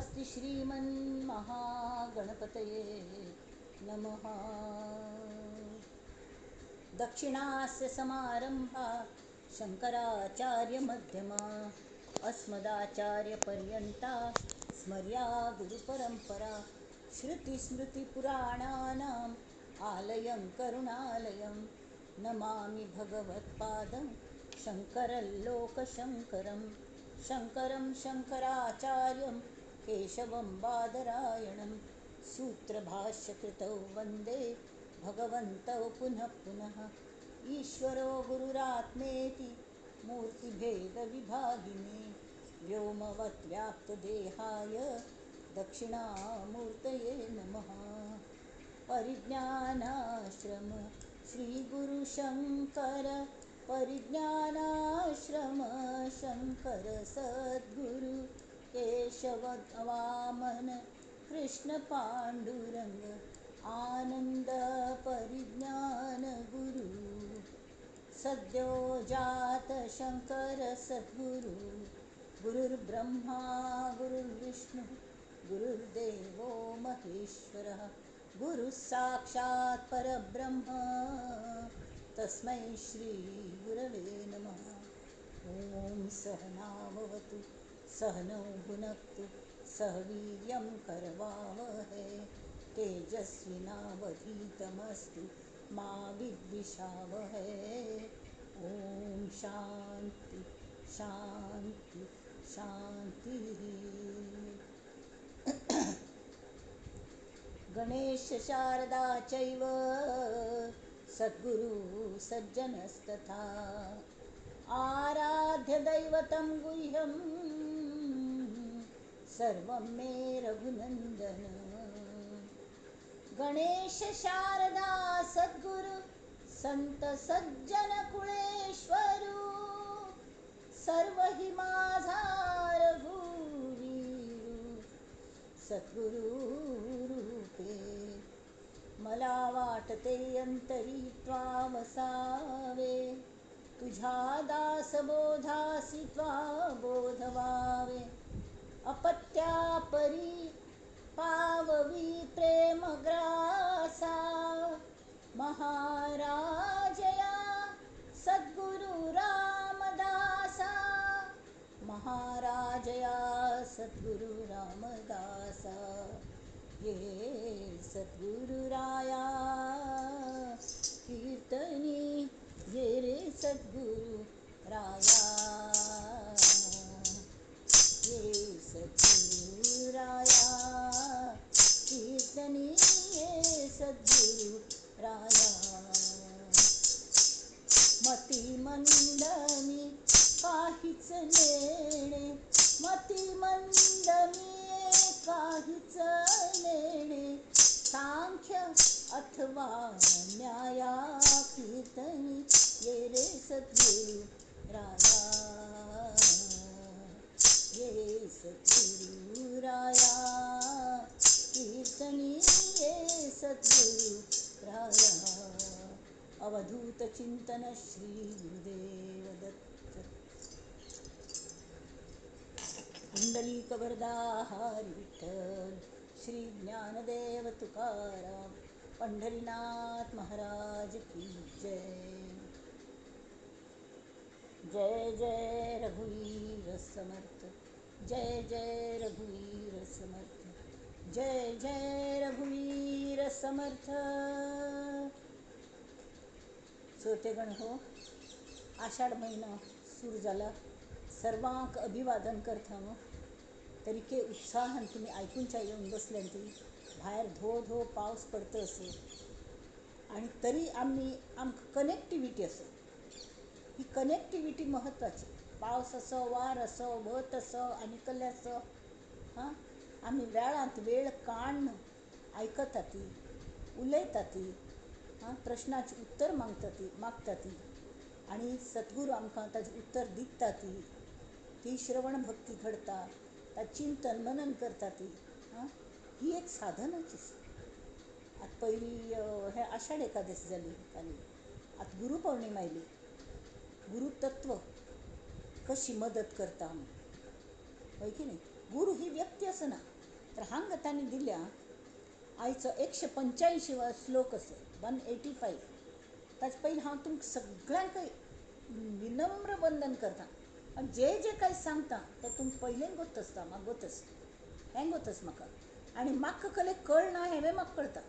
स्वस्ति श्रीमन्महागणपतये नमः. दक्षिणास्य समारंभा शंकराचार्यमध्यमा अस्मदाचार्यपर्यन्ता स्मर्या गुरुपरंपरा. श्रुतिस्मृतिपुराणानाम् आलयं करुणालयं नमामि भगवत्पादं शंकरं लोकशंकरं. शंकरं शंकराचार्यं केशवं बादरायणं सूत्रभाष्यकृतौ वंदे भगवन्तौ पुनः पुनः. ईश्वरो गुरुरात्मेति मूर्तिभेदविभागिने व्योमवत् व्याप्तदेहाय दक्षिणामूर्तये नमः. परिज्ञानाश्रम श्रीगुरुशंकर परिज्ञानाश्रम शंकर सद्गुरु केशव वामन कृष्ण पांडुरंग आनंद परिज्ञान गुरु. सद्यो जात शंकर सद्गुरु. गुरुर्ब्रह्मा गुरुर्विष्णु गुरुर्देवो महेश्वरः. गुरुः साक्षात् परब्रह्म तस्मै श्री गुरवे नमः. ॐ सहनावतु सहनौ भुनक्तु सह वीर्यं करवावहै. तेजस्विनावधीतमस्तु मा विद्विषावहै. ॐ शांती शांती शांती. गणेश शारदा चैव सद्गुरु सज्जनस्तथा. आराध्य दैवतं गुह्यं सर्वं मे रघुनंदन. गणेश शारदा सद्गुरु संत सज्जन कुळेश्वरू. सर्व हि माझा रघुवीरू सद्गुरु रूपे. मला वाटते अंतरी त्वा वसावे. तुझ्या दासबोधासी त्वा बोधवावे. अपत्यापरी पाववी प्रेमग्रासा. महाराजया सद्गुरु रामदासा. महाराजया सद्गुरु रामदासा. ये सद्गुरुराया कीर्तनी ये रे सद्गुरु राया. ये सद्गुरुराया कीर्तनी ये सद्गुरु राया. मती मंदमी काहीच नेणे. मती मंदमी काहीच नेणे. सांख्य अथवा न्याया कीर्तनी ये रे सद्गुरु राया. ये सद्गुरु राया कीर्तनी ये सद्गुरु राया. अवधूत चिंतन श्री गुरुदेव दत्त. पुंडलीक वरदा हरी विठ्ठल. श्री ज्ञानदेव तुकाराम पंढरीनाथ महाराज की जय. जय जय रघुवीर समर्थ. जय जय रघुवीर समर्थ. जय जय रघुवीर समर्थ. श्रोतेगण हो, आषाढ महिना सुरू जाला. सर्वांक अभिवादन करता न्हू तरीके उत्साहान तुमी आयकूनच्या येवन बसल्यान ती. भायर धो धो पावस पडता असो आनी तरी आमी आमकां कनेक्टिविटी आसा. ही कनेक्टिविटी म्हत्वाची. पावस असो, वार असो, वत असो आनी कसलें असो, हां, आमी वेळांत वेळ काडून आयकता ती, उलयता ती, हां, प्रश्नाचें उत्तर मागता ती आनी सद्गुरू आमकां ताजें उत्तर दिता ती. ती श्रवण भक्ती घडता, ता चिंतन मनन करता ती. हां, ही एक साधनाची. आतां पयलीं हें आषाढ एकादशी जाली आनी आतां गुरू पौर्णिमा आयली. गुरुतत्व कशी मदत करता आमकां, हय की न्ही? गुरू ही व्यक्ती आसना, तर हांगा तांणी दिल्या आयचो 185 श्लोक आसा, 185. ताचे पयलीं हांव तुमकां सगळ्यांक विनम्र वंदन करता आनी जे जे काय सांगता ते तुमकां पयलें गोत आसता, म्हाका गोत आसता, हें गोत आसा म्हाका आनी म्हाका कले कळना हेंवूय म्हाका कळटा.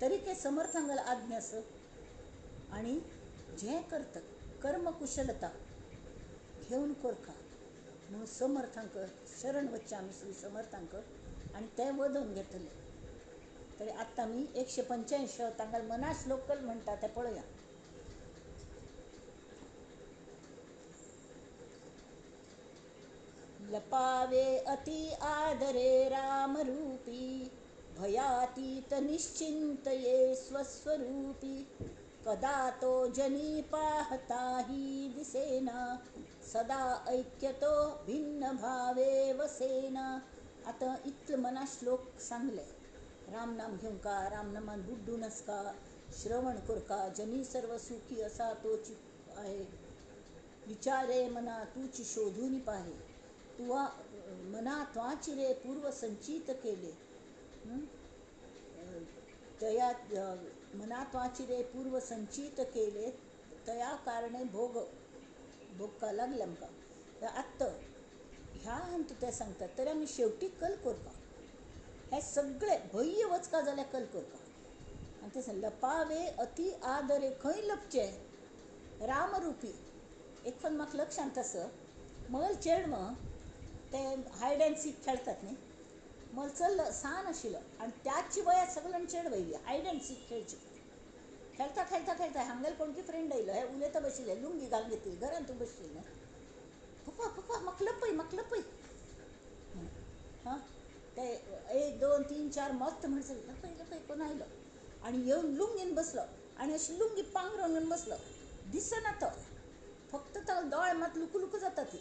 तरी ते समर्थांगल आज्ञा आसा आनी जें करता कर्मकुशलता घेवन करका म्हणून समर्थांक शरण वचचें आमी श्री समर्थांक आनी ते वदोवन घेतले. तरी आत्तां आमी 185 तांगेले मना श्लोक म्हणटा ते पळोवया. लपावे अति आदरे रामरूपी भयातीत निश्चिंतये स्वस्वरूपी कदा तो जनी पाहताही दिसेना सदा ऐक्यतो भिन्न भावे वसेना. आतां इतले मना श्लोक सांगले. रामनाम घेवंका, रामनामान बुड्डून आसका, श्रवण करका, जनी सर्व सुखी असा तोची आहे, विचारे मना तूची शोधून पाहे, तुवा मना त्वाची रे पूर्व संचित केले, तया मना त्वाची रे पूर्व संचित केले तया कारणे भोग भोगका लागले आमकां. आत्तां ह्या हंत ते सांगतात. तरी आमी शेवटी कल करपा हे सगळे भय्य वचका जाल्यार कल करपा. आनी ते लपावे अति आदरे, खंय लपचे रामरूपी. एक पण म्हाका लक्षांत आसा, मल चेडवां ते हायड अँड सीक खेळटात न्ही, मल चल सान आशिल्लो आनी त्याच वयार सगळ्यान चेडवां येयली हायड अँड सीक खेळची. खेळता खेळता खेळता हांगेले कोणकी फ्रेंड येयलो, हे उलयता बशिल्ले, लुंगी घालून घेतली, घरान तूं बशिल्लें, पप्पा पप्पा म्हाका लपय म्हाका लपय. हां ते 1 2 3 4 मस्त म्हणसर लपय लपय कोण आयलो आनी येवन लुंगीन बसलो आनी अशी लुंगी पांगरून बसलो, दिसना तो, फक्त तो दोळे मात लुकू लुकू जाता ती,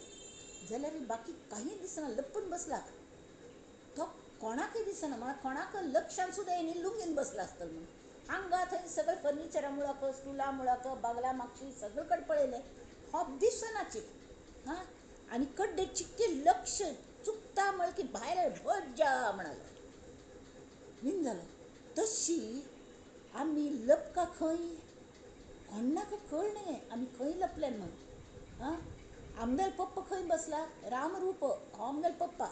जाल्यार बाकी काही दिसना, लपून बसला तो, कोणाकय दिसना. म्हळ्यार कोणाक लक्षान सुद्दां येयना लुंगीन बसला आसतलो म्हणून. हांगा थंय सगळें फर्निचरा मुळाक, स्टुला मुळाक, बागला मागशी सगळे कडेन पळयलें, हो दिसनाची. हां आनी कड्डे चिक्के लक्ष चुकता म्हळ्यार की भायर भज्जा म्हणालो वीन जालो. तशी आमी लपका खंय कोणाक कळना आमी खंय लपले म्हणून. हां आमगेलो पप्पा खंय बसला, रामरूप हो आमगेलो पप्पा,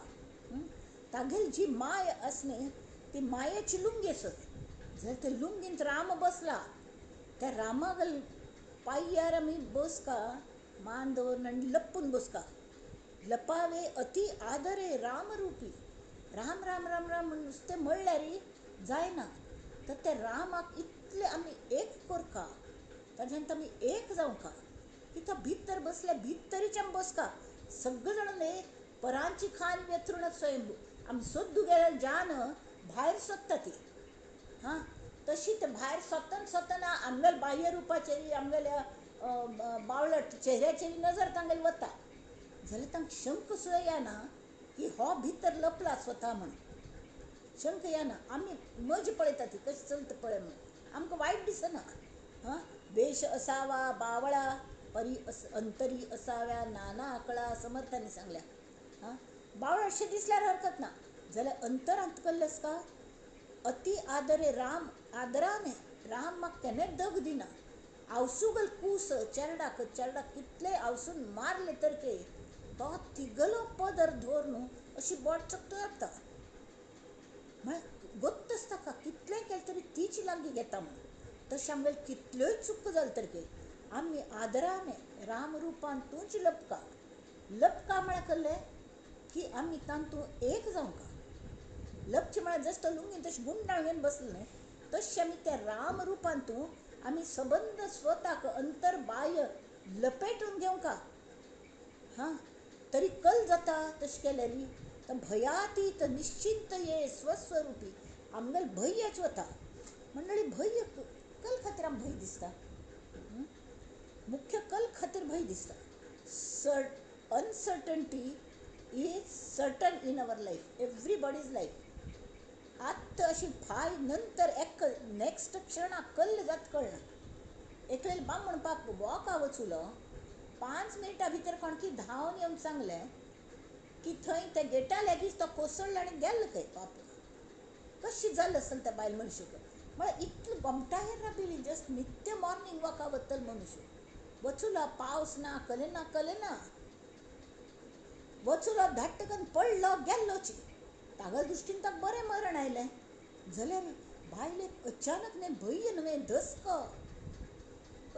तागेली जी माय आसा न्ही ती मायेची लुंगी आसत, जाल्यार ते लुंगींत राम बसला, त्या रामागेल पांयार आमी बसका मान दवरून आनी लपून बसका. लपावे अति आदरे रामरूपी, राम राम राम राम म्हूण नुस्तें म्हणल्यार जायना, तर त्या रामाक इतले आमी एक करका, ताज्यान आमी एक जावंका की तो भितर बसल्या भितरीच आमी बसका. सगळे जाण न्ही परांची खान व्यथृण स्वयंभू, आमी सोदू गेल्यार जान भायर सोदता ती. हां तशी ते भायर सोदतना सोदतना आमगेल्या बाह्य रुपाचेर आमगेल्या बावळट चेहऱ्याचेर नजर तांगेली वता, जाल्यार तांकां शंक सुद्दां येना की हो भितर लपला स्वता म्हणून, शंक येना. आमी मज पळयता ती कशी चलता पळय म्हणून, आमकां वायट दिसना. हां वेश असावा बावळा परी अंतरी असाव्या नाना आकळा, समर्थांनी सांगल्या. हां बावळ अशें दिसल्यार हरकत ना, जाल्यार अंतरांत कल्लस का अति आदरे राम आदराने राम म्हाका केन्नाच दग दिना. आवसुगल कूस चेरडाक चेरडाक कितले आवसून मारले तर के तो तिगलो पदर धर न्हू अशी बोट चकतो जाता, म्हळ्यार गोत्त आसता का कितलें केलें तरी तीच लागीं घेता म्हणून. तशें आमगेले कितल्योय चुको जाले तर के आमी आदराने रामरूपान तूंच लपका. लपका म्हळ्यार कळ्ळें की आमी तातूंत एक जावंका. लपचें म्हळ्यार जशें तो लुंगीन तशें गुंडाळ घेवन बसलें न्हय, तशें आमी त्या रामरूपान तूं आमी सबंद स्वताक अंतर बाह्य लपेटून घेवंका. हां तरी कल जाता तशें केल्यार तर भयातीत निश्चिंत ये स्वस्वरूपी, आमगेलें भंयच वता. मंडळी भंय कल खातीर आमकां भंय दिसता, मुख्य कल खातीर भंय दिसता. Uncertainty is certain in our life, everybody's life. आत्तां अशी फाय नंतर एक नेक्स्ट क्षणाक कल्ल जात कळना. एकले बामण पाप वॉका वचुलो, 5 मिनटां भितर कोणकी धांवन येवन सांगलें की थंय त्या गेटा लागींच तो कोसळ्ळो आनी गेलो खंय बाप. कशी जालें आसतलें त्या बायल मनशेक. म्हळ्यार इतलो गोमटाहेर राबिल्ली, जस्ट नित्य मॉर्निंग वॉका वतलो मनुष्य वचुलो, पावस ना कले ना कले ना, वचुलो धाट्ट करून पडलो गेल्लोची. तागल दृश्टीन ताका बरें मरण आयलें. जाल्यार बायलेक अचानक न्ही भंय न्हय धस्क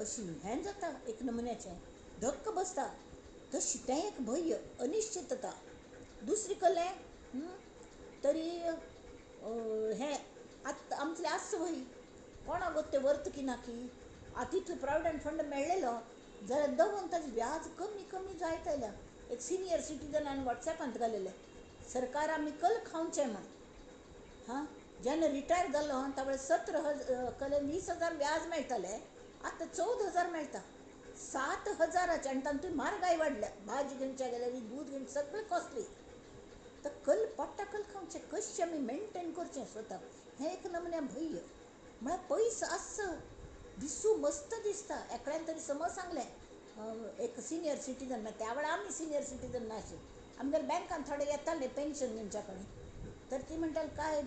अशी हें जाता, एक नमुन्याचें धक्क बसता. तशी तें एक भंय अनिश्चितता. दुसरी कलें तरी हें आतां आमचें आसच वय कोणाक गो तें वर्त की ना की आतां तितलो प्रोविडंट फंड मेळ्ळेलो जाल्यार दवरून ताजें व्याज कमी कमी जायत आयल्या. एक सिनियर सिटीजनान वॉट्सॅपांत घालेलें, सरकार आमी कल खावचें म्हण. हां, जेन्ना रिटायर जालो त्या वेळार 17,000 कले 20,000 व्याज मेळटालें, आतां 14,000 मेळटा. 7,000 आनी तातूंत म्हारगाय वाडल्या, भाजी घेवच्या गेल्यार दूद घेवन सगळें कॉस्टली. तर कल पोट्टा कल खावचें, कशें आमी मेनटेन करचें स्वताक, हें एक नमुन्या भंय. म्हळ्यार पयस आस दिसूं मस्त दिसता. एकल्यान तरी समज सांगलें, एक सिनियर सिटीजन ना, त्या वेळार आमी सिनियर सिटीजन ना अशें, आमगेर बँकान थोडे येताले पेन्शन घेवच्या कडेन, तर ती म्हणटाली काय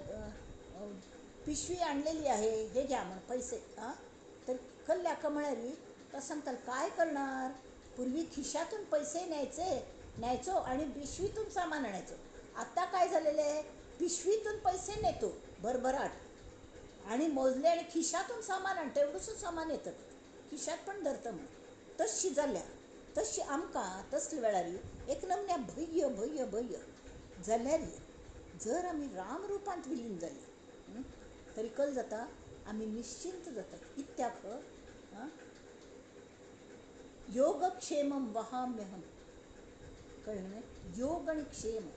पिशवी आणलेली आहे हे घ्या म्हण पैसे. हां, तर कल्ल्याक म्हळ्यार तो सांगतालो काय करणार, पूर्वी खिशातून पैसे न्यायचो आणि पिशवीतून सामान आणायचो, आता काय झालेलं आहे पिशवीतून पैसे नेतो भरभराट आणि मोजले आणि खिशातून सामान आणतो, एवढंसं सामान येतं खिशात पण धरतं म्हणून. तशी जाल्या तशी आमकां तसले वेळार एक नमन्या भंय भंय भंय जाल्यार जर आमी राम रुपांत विलीन जाली तरी कल जाता आमी निश्चिंत जातात. इत्याक योगक्षेमम वहाम्यहम, कळ्ळें न्हय? योग आनी क्षेम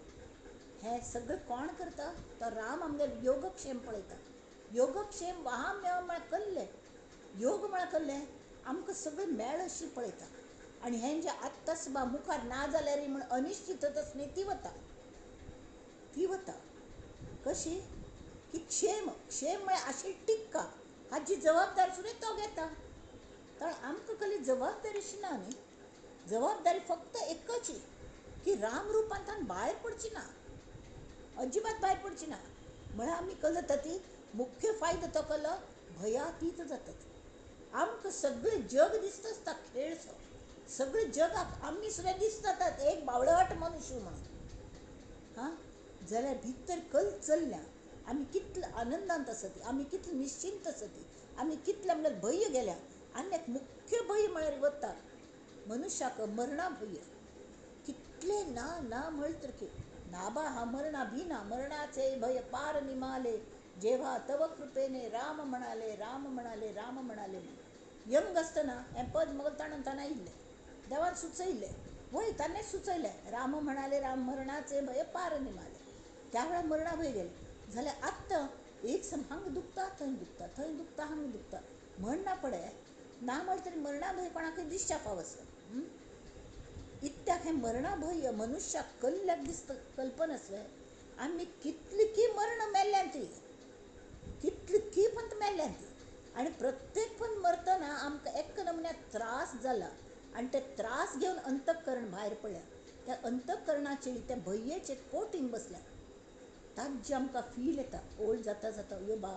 हें सगळें कोण करता? तो राम आमगेर योगक्षेम पळयता. योगक्षेम वहाम्यहम म्हळ्यार कल्लें, योग म्हळ्यार कल्लें आमकां सगळें मेळ अशी पळयता. आनी हें जें आत्ताच बा मुखार ना जाल्यार म्हण अनिश्चितताच न्ही ती वता, ती वता कशी की क्षेम, क्षेम म्हळ्यार अशी टिक्का हाची जबाबदारी सुद्दां तो घेता. तर आमकां कसली जबाबदारी अशी ना न्ही, जबाबदारी फक्त एकच की राम रुपांत भायर पडची ना, अजिबात भायर पडची ना. म्हळ्यार आमी कल जाता ती मुख्य फायदो तो कलो भयातीत जातात. आमकां सगळें जग दिसता आसता खेळसो, सगळें जगाक आमी सुद्दां दिसतात एक बावळट मनुष्य म्हणून. हां, जाल्यार भितर कल चल्ल्या आमी कितले आनंदांत आसत, आमी कितले निश्चिंत आसत, आमी कितले आमगेर भंय गेल्या. आनी एक मुख्य भंय म्हळ्यार वता मनुष्याक मरणा भंय. कितले ना ना म्हळ्यार की ना बा हा मरणा भी ना, मरणाचे भय पार निमाले जेव्हा तव कृपेने राम म्हणाले राम म्हणाले राम म्हणाले. म्हणून यंग आसतना हें पद मगल ताणें ताणें आयिल्लें, देवान सुचयल्लें, वय ताणें सुचयलें राम म्हणाले राम मरणाचे भय पार निमाले. त्या वेळार मरणा भंय गेलें. जाल्यार आत्तां एक सम हांगा दुखता थंय दुखता, थंय दुखता हांगा दुखता म्हण ना पडे ना म्हळ्यार तरी मरणा भंय कोणाकय दिसच्या फावस. इत्याक हें मरणा भंय मनुष्याक कल्ल्याक दिसता कल्पना आसलें आमी कितली की मरण मेल्ल्यान ती, कितली की पण मेल्ल्यान ती. आनी प्रत्येक पण मरतना आमकां एक नमुन्या त्रास जाला आनी ते त्रास घेवन अंतःकरण भायर पडल्या. त्या अंतःकरणाचे त्या भंयेचे कोटींग बसल्या, ताजे आमकां फील येता ओल्ड जाता जाता यो बा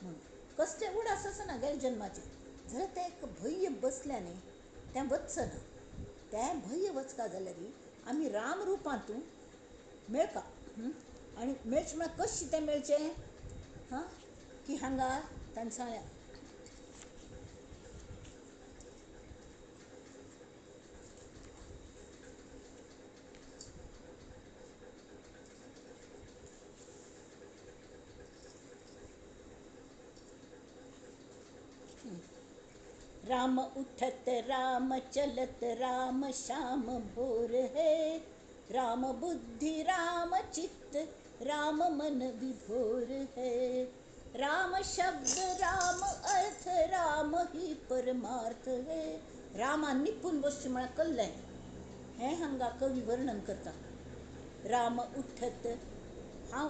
म्हणून. कसले उडास आसना गेले जन्माचे, जाल्यार तें एक भंय बसल्या न्ही तें वचना. तें भंय वचका जाल्यार आमी राम रुपांतू मेळका. आनी मेळचें म्हळ्यार कशें तें मेळचें? हां, की हांगा ताणें सांगलें राम उठत राम चलत राम श्याम भोर है, राम बुद्धि राम चित्त राम मन विभोर है, राम शब्द राम अर्थ राम ही परमार्थ है. रामा निपून बसचें म्हळ्यार कल्लें हें हांगा कवी वर्णन करता. राम उठत, हांव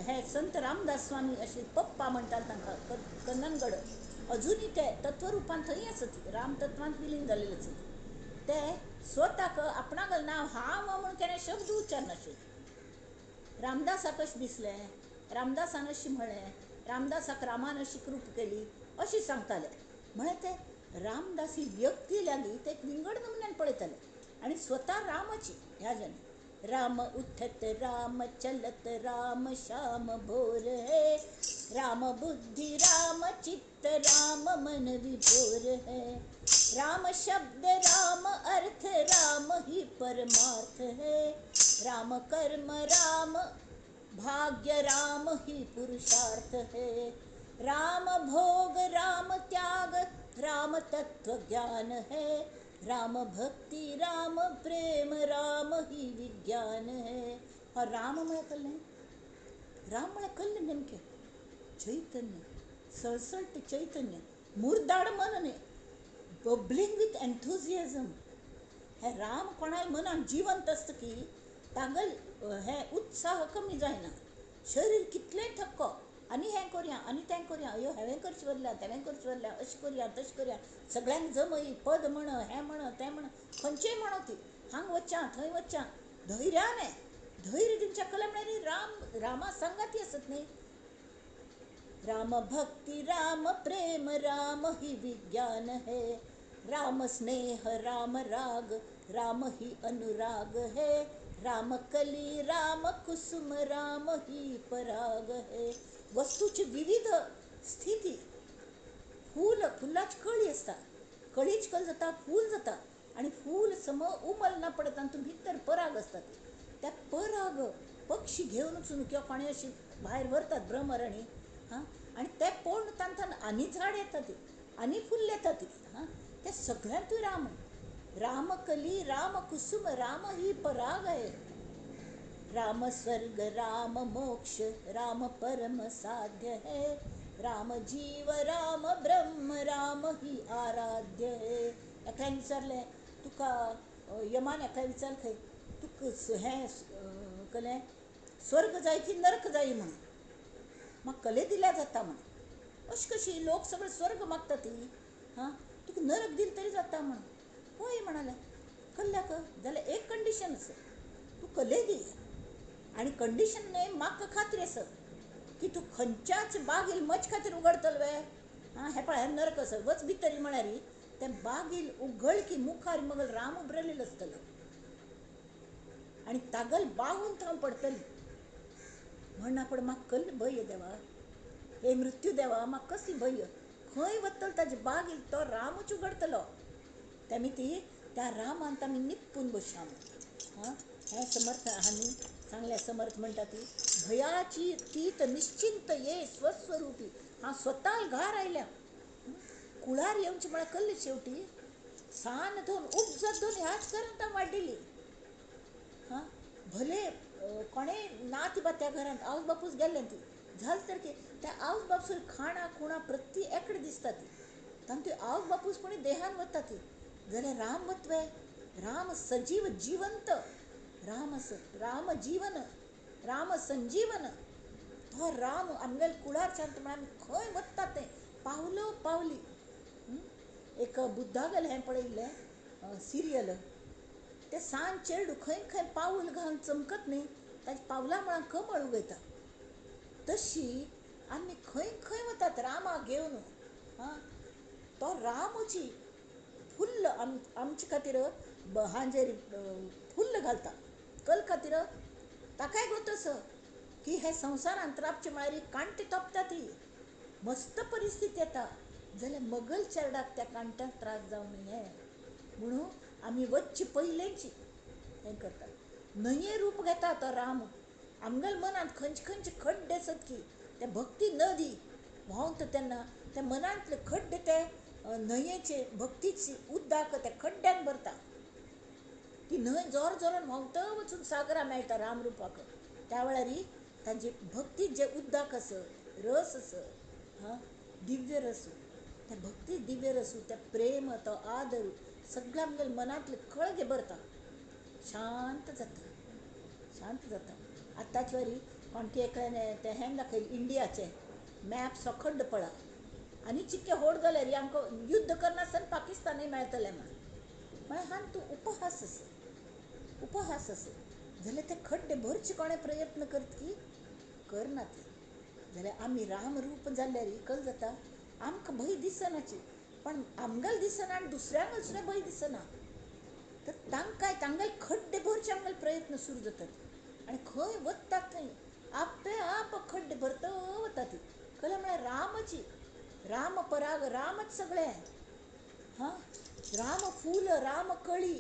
हे संत रामदास स्वामी अशें पप्पा म्हणटाले तांकां, कन्ननगड अजुनूय ते तत्वरुपान थंय आसत, राम तत्वांत विलीन जालेले आसत. ते स्वताक आपणाक नांव हांव म्हणून केन्ना शब्द उच्चारनाशिल्ले. रामदासाक अशें दिसलें, रामदासान अशें म्हळें, रामदासाक रामान अशी कृपा केली अशें सांगताले. म्हळ्यार ते रामदास ही व्यक्ती लागीं ते एक विंगड नमुन्यान पळयताले आनी स्वता रामाची ह्या जाणी. राम उठत राम चलत राम श्याम भोर है, राम बुद्धी राम चित्त राम मन विभोर है, राम शब्द राम अर्थ राम ही परमार्थ है, राम कर्म राम भाग्य राम ही पुरुषार्थ है, राम भोग राम त्याग राम तत्व ज्ञान है, राम भक्ती राम प्रेम राम ही विज्ञान है. और राम म्हळ्यार कल्लें, राम म्हळ्यार कल्लें नेमकें चैतन्य, सळसळटे चैतन्य, मुरदाड मन न्ही, बबलिंग विथ एन्थुजियाझम. हे राम कोणाय मनान जिवंत आसता की तागल हे उत्साह कमी जायना. शरीर कितलेंय थक्को आनी हें करया आनी तें करया, अयो हांवें करचें बदला तेवें करचें बदला, अशें करया तशें करया, सगळ्यांक जमय, पद म्हण, हें म्हण तें म्हण, खंयचेंय म्हणो ती, हांगा वच्च्या थंय वच्च्या, धैर्यान धैर्य दिवच्या कला म्हळ्यार राम रामा सांगाती आसत न्ही. राम भक्ती राम प्रेम राम ही विज्ञान है, राम स्नेह राम राग राम ही अनुराग है, राम कली राम कुसुम राम ही पराग है. वस्तूची विविध स्थिती, फूल फुलाची कळी आसता, कळीच कल जाता फूल जाता आनी फूल सम उमल ना पडता आनी भितर पराग आसता. त्या पराग पक्षी घेवन वचून किंवा कोणें अशी भायर व्हरतात भ्रमरणी, हां, आनी ते पळोवन तांकां आनी झाड येता ती आनी फुल येता ती, हां, ते सगळ्यांतूय राम. रामकली राम कुसुम राम ही पराग आहे, राम स्वर्ग राम मोक्ष राम परम साध्य है, राम जीव राम ब्रह्म राम ही आराध्य है. एकल्यान विचारलें तुका यमान एकल्या विचारलें खंय तुका हें कलें स्वर्ग जाय की नरक जाय म्हणून, म्हाका कले दिल्यार जाता म्हणून. अशें कशी लोक सगळे स्वर्ग मागता ती, हां, तुका नरक दिलें तरी जाता म्हणून. हय म्हणालें कल्ल्याक जाल्यार एक कंडिशन आसा, तूं कले दी आनी कंडिशन न्हय म्हाका खात्री आसा की तूं खंयच्याच बागील म्हजे खातीर उगडतलो वे, आं, हें पळय नरक आसा वच भितर म्हळ्यार तें बागील उगड की मुखार मगल राम उबरलेलो आसतलो आनी तागल बागून थंय पडटली. म्हण पूण म्हाका कल्ल भंय देवा, हे मृत्यू देवा म्हाका कसली भंय, खंय वतलो ताजे बागील तो रामूच उगडतलो. तेमी ती त्या रामान आमी निपून बसया. हां, हें समर्थ आमी सांगलें. समर्थ म्हणटा ती भयाची तीत निश्चिंत ये स्वस्वरूपी. हांव स्वता घार आयल्या कुळार येवचे म्हळ्यार कल्ले शेवटी सान धरून उपजत धरून ह्याच घरांत वाडिल्ली. हां, भले कोणें ना ती बा त्या घरांत आवय बापूस गेल्ले ती जालें तर की त्या आवय बापूस खाणां खुणां प्रति एकडे दिसता ती, तांची आवय बापूस कोणी देहान वता ती, जाल्यार राम वतवे, राम सजीव जिवंत, राम आसा, राम जीवन, राम संजीवन. तो राम आमगेले कुळार शांत म्हळ्यार आमी खंय वता तें पावलो पावली. एक बुद्धागेलें हें पळयिल्लें सिरियल, तें सान चेडूं खंय खंय पावल घालून चमकत न्ही, ताच्या पावला मुळां कमळ उगयता. तशी आमी खंय खंय वतात रामाक घेवन, आं, तो रामूची फुल्ल आमचे खातीर हांजेर फुल्ल घालता कल खातीर. ताकाय गोत आसा की हे संवसारांत राबचें म्हळ्यार कांटे तोपता ती, मस्त परिस्थिती येता जाल्यार मगल चेरडाक त्या कांट्यांक त्रास जावं न्हय म्हणून आमी वच्चे पयलेंची हें करतात. न्हंये रूप घेता तो राम, आमगेल्या मनांत खंयचे खंयचे खड्डे आसत की ते भक्ती नदी व्हांवता तेन्ना त्या मनांतले खड्डे ते न्हंयेचे भक्तीची उदक त्या खड्ड्यान भरता. ती न्हंय जोर जोरान व्हांवता वचून सागरा मेळटा रामरुपाक. त्या वेळार तांचे भक्ती जे उदक आसा, रस आसा, हां, दिव्य रस, त्या भक्ती दिव्य रस, त्या प्रेम, तो आदर सगळ्या आमगेल्या मनांतले कळगे भरता, शांत जाता, शांत जाता. आतांच वरी कोणके एकल्यान तें हें दाखयलें इंडियाचें मॅप अखंड पळा आनी चिक्के होड जाल्यार आमकां युद्ध करनासतना पाकिस्तानय मेळटलें म्हणून. म्हळ्यार हान तूं उपहास आसा, उपहास आसा. जाल्यार ते खड्डे भरचे कोणे प्रयत्न करत की करना ते. जाल्यार आमी रामरूप जाल्यार कल जाता आमकां भंय दिसनाची, पण आमगेल दिसना आनी दुसऱ्यांक सुद्दां भंय दिसना. तर तांकांय तांगेले खड्डे भरचे आमगेले प्रयत्न सुरू जातात आनी खंय वतात थंय आपे आप खड्डे भरत वतात. कला म्हळ्यार रामाची, राम पराग, रामच सगळें. हां, राम फूल, राम कळी,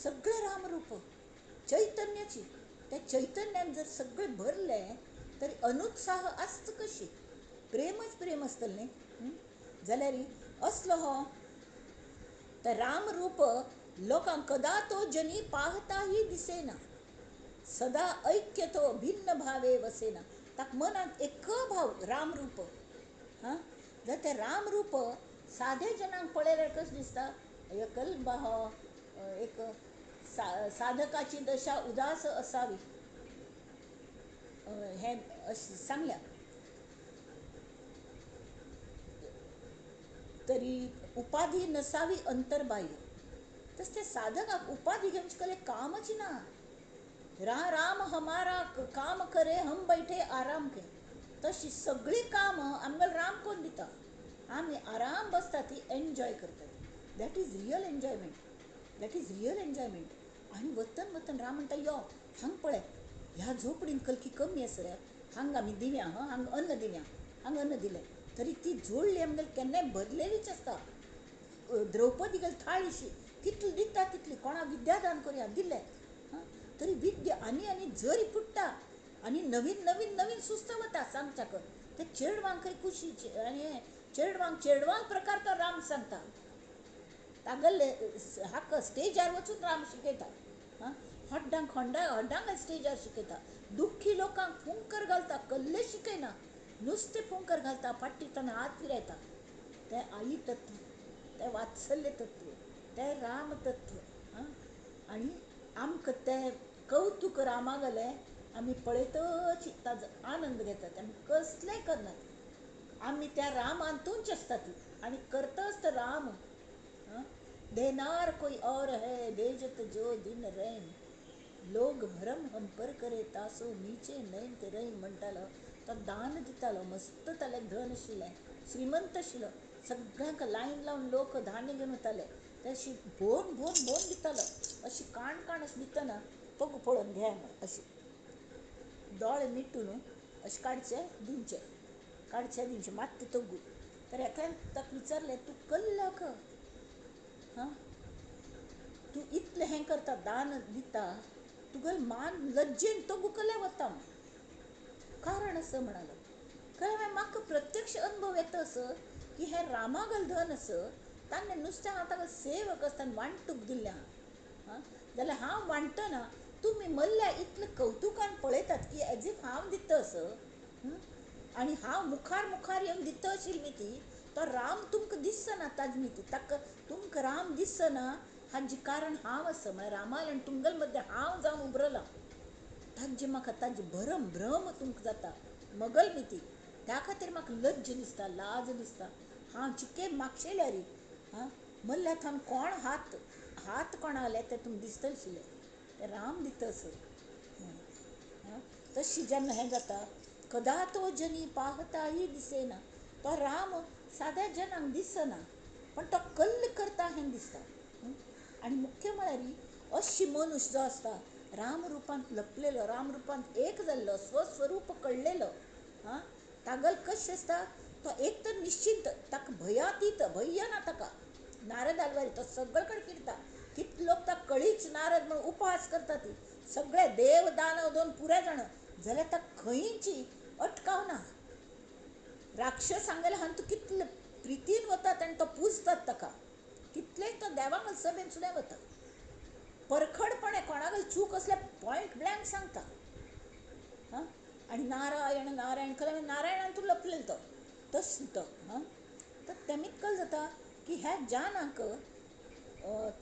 सगळें रामरूप चैतन्याची. त्या चैतन्यान जर सगळें भरलें तरी अनुत्साह आसता कशी, प्रेमच प्रेम आसतलें न्ही. जाल्यार असलो हो तर रामरूप लोकांक कदा तो जनी पाहताही दिसेना, सदा ऐक्य तो भिन्न भावे वसेना. ताका मनांत एक भाव रामरूप. हां, जर ते रामरूप सादे जनांक पळयल्यार कशें दिसता, एकल भाव एक साधकाची दशा उदास असावी हें अशें सांगल्या. तरी उपाधी नसावी अंतर्बाह्य. तशें ते साधकाक उपाधी घेवचे कले कामच ना. राम हमारा काम करे हम बैठे आराम के. तशी सगळीं कामां आमकां राम कोण दिता, आमी आराम बसता ती एन्जॉय करतात. That is real enjoyment, that is real enjoyment. आनी वतन वतन राम म्हणटा यो हांग पळय, ह्या झोपडीन कलकी कमी आसा रे, हांग आमी दिव्या, हां हांग अन्न दिव्या, हांग अन्न दिलें तरी ती जोडली आमगेली केन्नाय भरलेलीच आसता. द्रौपदी गेली थाळीशी कितली दिता तितली, कोणा विद्यादान करुया दिलें तरी विद्या आनी आनी जरी फुट्टा आनी नवीन नवीन नवीन सुस्त वता सांगच्याक. ते चेडवांकय खुशी आनी चेडवांक चेडवांक प्रकार तो राम सांगता. तागेले हाका स्टेजार वचून राम शिकयता. हां, हड्डांक हड्डा हड्डांक स्टेजार शिकयता. दुख्खी लोकांक फुंकर घालता, कल्ले शिकयना, नुस्तें फुंकर घालता, फाटीं ताणें हात फिरयता. तें आई तत्व, तें वात्सल्य तत्व, तें राम तत्व. हां, आनी आमकां तें कौतूक रामागेलें आमी पळयतच ताजो आनंद घेतात. आमी कसलें करनात, आमी त्या रामांतूच आसतात आनी करतच तो राम. देनार कोई और है भेजत जो दिन रैन, लोग भरम हम पर करे तासो नीचे नैन ते रैन म्हणटालो. तो दान दितालो, मस्त ताले धन आशिल्लें, श्रीमंत आशिल्लो, सगळ्यांक लायन लावन लोक धान्य घेवन वताले. ते अशी भोवन भोवन भोवन दितालो, अशी काण काण अशें दितना पग पळोवन घे म्हण अशी दोळे मिटून अशें काडचे दिवचे, काडचे दिवचे मात्त तगू. तर एकल्यान ताका विचारलें, तूं कल्लाक हां, तूं इतलें हें करता, दान दिता, तुगेलो मान लज्जेन तगू कल्या वता म्हण कारण आसा म्हणालो. कारण म्हाका प्रत्यक्ष अनुभव येता असो की हें रामागल धन आसा, ताणें नुस्तें हांव ताका सेवक आसतना वांटूक दिल्लें आहा. हां, जाल्यार हांव वांटना तुमी मल्ल्या इतले कौतुकान पळयतात की एज if हांव दिता असो. आनी हांव मुखार मुखार येवन दिता आशिल्ली ती, तो राम तुमकां दिसना ताजी ती, ताका तुमकां राम दिसना हाजें कारण हांव आसा. म्हळ्यार रामाल आनी तुमगेले मदें हांव जावन उबरलां. ताजे म्हाका ताजे भरम भ्रम तुमकां जाता मगल मिती, त्या खातीर म्हाका लज्ज दिसता, लाज दिसता. हांव चिके मागशेल्यारी हां मल्ल्या थावन कोण हात हात कोणाले ते तुमकां दिसतले आशिल्ले, ते राम दिता असो. तशी जेन्ना हें जाता, कदा तो जनी पाहताही दिसेना, तो राम साद्या जनांक दिसना पण तो कल्ल करता हें दिसता. आनी मुख्य म्हळ्यार अशी मनुष्य जो आसता रामरुपांत लपलेलो, रामरुपांत एक जाल्लो, स्वस्वरूप कळ्ळेलो. हां, तागल कशें आसता, तो एक तर निश्चिंत, ताका भयातीत, भंय ना ताका. नारद आलवारी तो सगळे कडेन फिरता, कितले लोक ताका कळीच नारद म्हणून उपहास करता ती, सगळे देव दानव दोन पुरे जाण, जाल्यार ताका खंयची अटकाव ना. राक्षस सांगले हांव तूं कितले प्रितीन वतात आनी तो पुजतात ताका, कितले तो देवांक सभेन सुद्दां वता. परखडपणे कोणाक चूक असल्या पॉयंट ब्लँक सांगता. हां, आनी नारायण नारायण कला नारायणान तूं लपलेलो तो तस तो. हां, तर तेमीत कल जाता की ह्या जानाक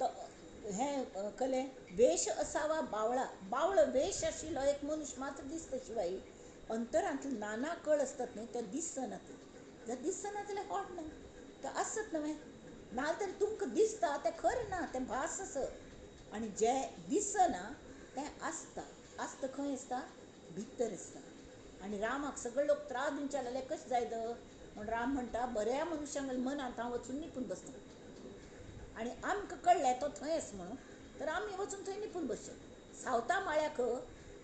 तो हें कले वेश असावा बावळा, बावळो वेश आशिल्लो एक मनीस मात्र दिसता शिवाय अंतरांतले नाना कळ आसतात न्हय ते दिसना. ते जर दिसना जाल्यार होट न्हय, तो आसत न्हय. नाजाल्यार तुमकां दिसता तें खरें ना, तें भास आसा. आनी जें दिसना तें आसता. आसता खंय आसता? भितर आसता. आनी रामाक सगळे लोक त्रास दिवचे लागले, कशें जायत म्हूण राम म्हणटा, बऱ्या मनुष्यांक मनांत हांव वचून निपून बसता आनी आमकां कळ्ळें तो थंय आसा म्हणून, तर आमी वचून थंय निपून बसचें. सावता माळ्याक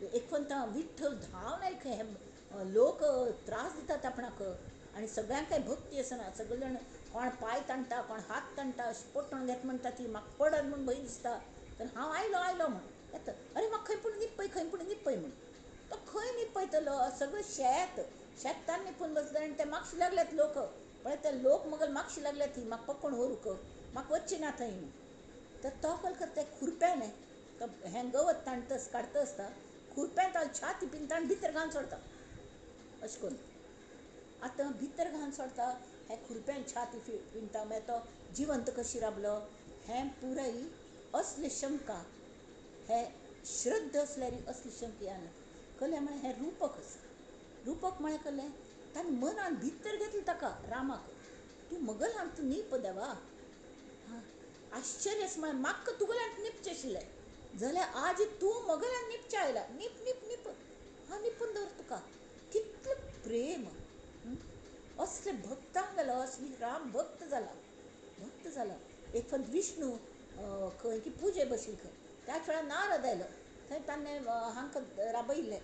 एकवंता विठ्ठल धांवन आयले खंय, हे लोक त्रास दितात आपणाक आनी सगळ्यांक कांय भक्ती आसना, सगळे जाण कोण पांय ताणटा, कोण हात ताणटा, अशें पोटण घेत म्हणटा ती म्हाका पडत म्हूण भंय दिसता, तर हांव आयलो आयलो म्हूण येता, अरे म्हाका खंय पूण निपय, खंय पूण निपय म्हूण. तो खंय निपयतलो? सगळें शेत शेतान निपून बसले आनी ते मागशी लागल्यात लोक. पळय ते लोक मगल मागशी लागल्यात ती म्हाका पकोवन व्हरूंक, म्हाका वचची ना थंय म्हूण. तर तो कल करता खुरप्यान, तो हें गवत ताणटा काडटा आसता, खुरप्यान ताणें छाती पिनता आनी भितर घालून सोडता अशें करून. आतां भितर घालून सोडता, हें खुरप्यान छाती पिनता, मागीर तो जिवंत कशी राबलो हें पुराय असली शंका, हे श्रद्धा आसल्यार असली शंका येना. कलें म्हळ्यार हें रुपक आसा. रुपक म्हळ्यार कलें ताणें मनान भितर घेतलें ताका रामाक, तूं मगलांत नीप देवा. आश्चर्य म्हळ्यार म्हाका तुगेल्यांत निपचें आशिल्लें जाल्यार आज तूं मगलांत निपचें आयला. नीप नीप नीप, हांव निपून दवर तुका. कितलें प्रेम असले भक्तांक जालो, असली राम भक्त जाला, भक्त जाला. एक फावट विष्णू खंय की पुजे बशिल्ले खंय, त्याच वेळार नारद आयलो, थंय ताणें हांकां राबयिल्लें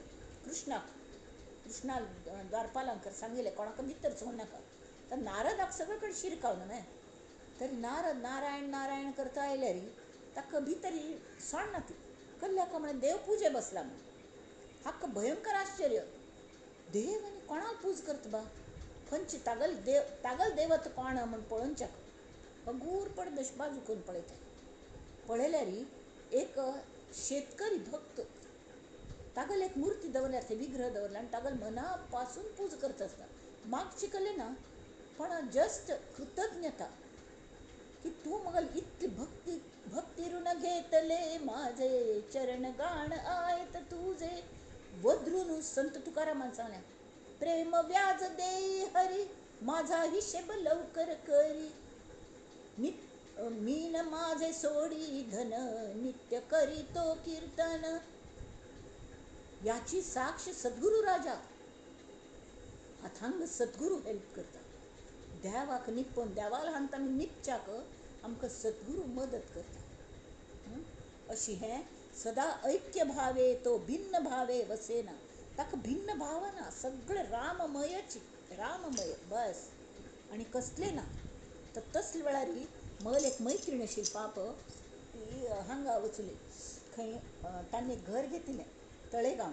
कृष्णाक, कृष्णा द्वारपालांक सांगिल्लें कोणाक भितर सोडनाका. तर नारदाक सगळे कडेन शिरकावन न्हय, तर नारद नारायण नारायण करता आयल्यार ताका भितर सोडना ती. कल्ल्याक म्हळें देव पुजे बसला म्हूण. हाका भयंकर आश्चर्य, देव आनी कोणाक पूज करता बा, खंयची तागल देव, तागल देवत कोण म्हूण पळोवच्याक गूरपड बेश बाजू करून पळयता. पळयल्यार एक शेतकरी भक्त तागल एक मूर्ती दवरल्या, थंय विग्रह दवरला आनी तागल मना पासून पूज करता आसता. मागची कले ना, पण जस्ट कृतज्ञता की तूं मगल इतली भक्ती, भक्ती ऋण घेतले माझे चरण गाण आयत तुझे. वद्रून संत तुकारामान सांगलें, प्रेम व्याज देई हरी माझा हिशेब लवकर करी, मीन माझे सोडी धन नित्य करी तो कीर्तन. याची साक्ष सद्गुरू राजा, हातांग सद्गुरू हेल्प करता. देवाक निपून देवाला हांगा आमी निपच्याक आमकां सद्गुरू मदत करता. अशी हें सदा ऐक्य भावे तो भिन्न भावे वसेना. ताका भिन्न भावना, सगळें राममयच, राममय बस आनी कसलें ना. तर तसले वेळार मगल एक मैत्रीण आशिल्ली पाप, ती हांगा वचली खंय, तांणी घर घेतिल्लें तळेगांव,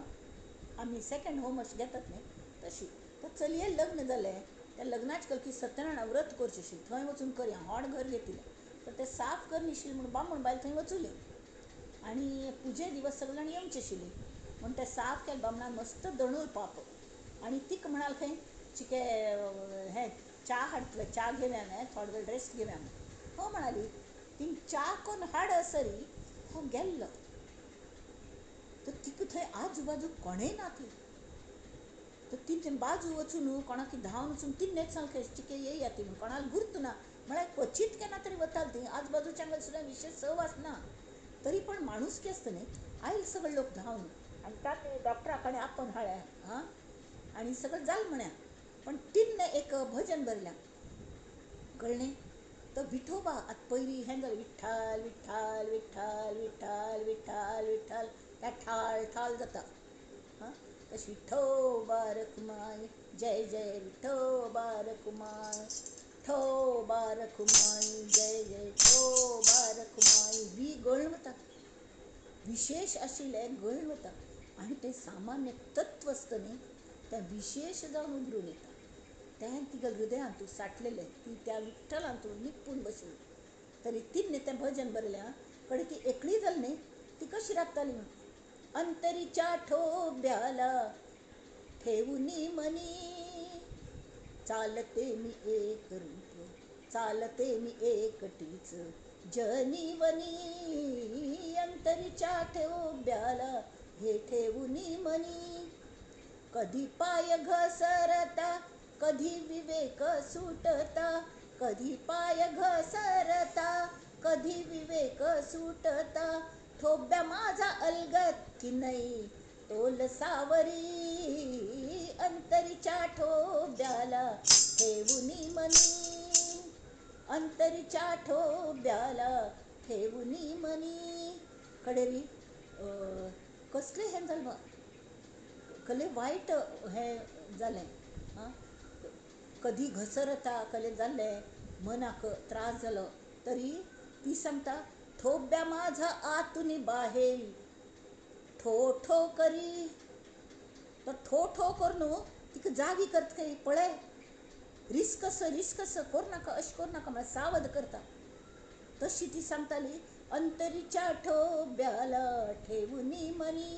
आमी सेकंड होम अशें घेतात न्ही तशी. तर चलये लग्न जालें, त्या लग्नाच कल की सत्यनारायण व्रत करचें आशिल्लें, थंय वचून करया, व्हड घर घेतिल्लें. तर तें साफ करनाशिल्लें म्हूण बामण बायल थंय वचुली आनी पुजे दिवस सगळे जाण येवचे आशिल्ली म्हूण तें साफ केलें बामणान, मस्त दणूर पाप. आनी तिका म्हणाल खंय चिके हें च्या हाडटलें, च्या घेवया न्हय, थोडो वेळ रेस्ट घेवया म्हूण. हो म्हणाली, ती च्या करून हाड सरी हो गेल्लो. तर तिका थंय आजूबाजू कोणेय ना ती. तर तिचे बाजू वचून कोणाक धांवन वचून तिन्नेच सांगलें चिके येया ती म्हूण, कोणाक गुर्त ना म्हळ्यार क्वचीत केन्ना तरी वताली ती, आजूबाजूच्या सुद्दां विशेश सहवास ना, तरी पण माणुसकी आसता न्ही. आयले सगळे लोक धांवन आनी तांणी डॉक्टरा कडेन आपोवन हाडलें हां, आनी सगळें जालें म्हण्या. पण तिन्ने एक भजन बरयलां, कळ्ळें? तो विठोबा आतां पयलीं हें जालें विठ्ठल विठ्ठल विठ्ठल विठ्ठल विठ्ठल विठ्ठल, त्या ठाळ ठाळ जाता हां. तशें विठोबा रखुमाय जय जय विठोबा रखुमाय, ठोबा रखुमाय जय जय ठोबा रखुमाय. वी गळून वता, विशेष आशिल्लें गळून वता आनी तें सामान्य तत्व आसता न्ही तें विशेश जावन उबरून येता. तें तिगेल्या हृदयांत साठलेलें, ती त्या विठ्ठलांत निपून बशिल्ली. तरी तिन्ने तें भजन बरयलें, कडे ती एकली जाली न्ही, ती कशी राबताली म्हूण. अंतरीच्या ठोब्याला ठेवूनी मनी, चालते मी एक रूप चालते मी एकटीच जनीवनी, अंतरीच्या ठोब्याला हे ठेवूनी मनी, कधी पाय घसरता कधी विवेक सुटता, कधी पाय घसरता कधी विवेक सुटता, ठोब्या माझा अलगत की नाही तोल सावरी, अंतरीच्या ठोब्याला ठेवूनी मनी, अंतरीच्या ठोब्याला ठेवूनी मनी. कडेरी कसलें हें जालें कले वायट हें जालें आं, कधी घसरता कले जाल्लें मनाक त्रास जालो तरी ती सांगता ठोब्या माझा आतून बाहेर ठो ठो करी. तो ठो ठो करून तिका जागी करता खंय पळय रिस्क असो रिस्क असो करूं नाका अशें करूं नाका म्हळ्यार सावध करता. तशी ती सांगताली अंतरीच्या ठोब्याला ठेवूनी मनी,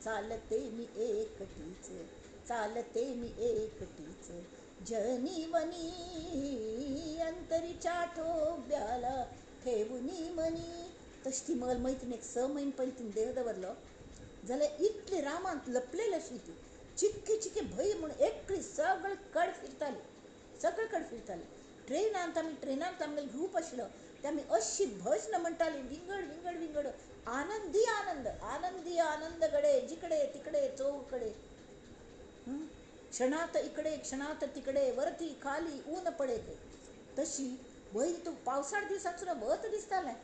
चालते मी एकटीच चालते मी एकटीच जनी वनी, अंतरीच्या ठोब्याला ठेवूनी मनी. तशी ती मगल मैत्रीण एक 6 म्हयने पयलीं तिणें देह दवरलो जाल्यार इतली रामांत लपलेली आशिल्ली ती चिक्के चिक्के भंय म्हूण एकली सगळे कड फिरताली, सगळे कड फिरताली. ट्रेनांत आमी ट्रेनांत आमगेलो ग्रूप आशिल्लो ते आमी अशी भजन म्हणटाली विंगड विंगड विंगड, आनंदी आनंद आनंदी आनंद गडे जिकडे तिकडे चौकडे, क्षणात इकडे क्षणात तिकडे वरती खाली ऊन पडे. तशी वयर तूं पावसाळ दिसाक सुद्दां वत दिसतालें,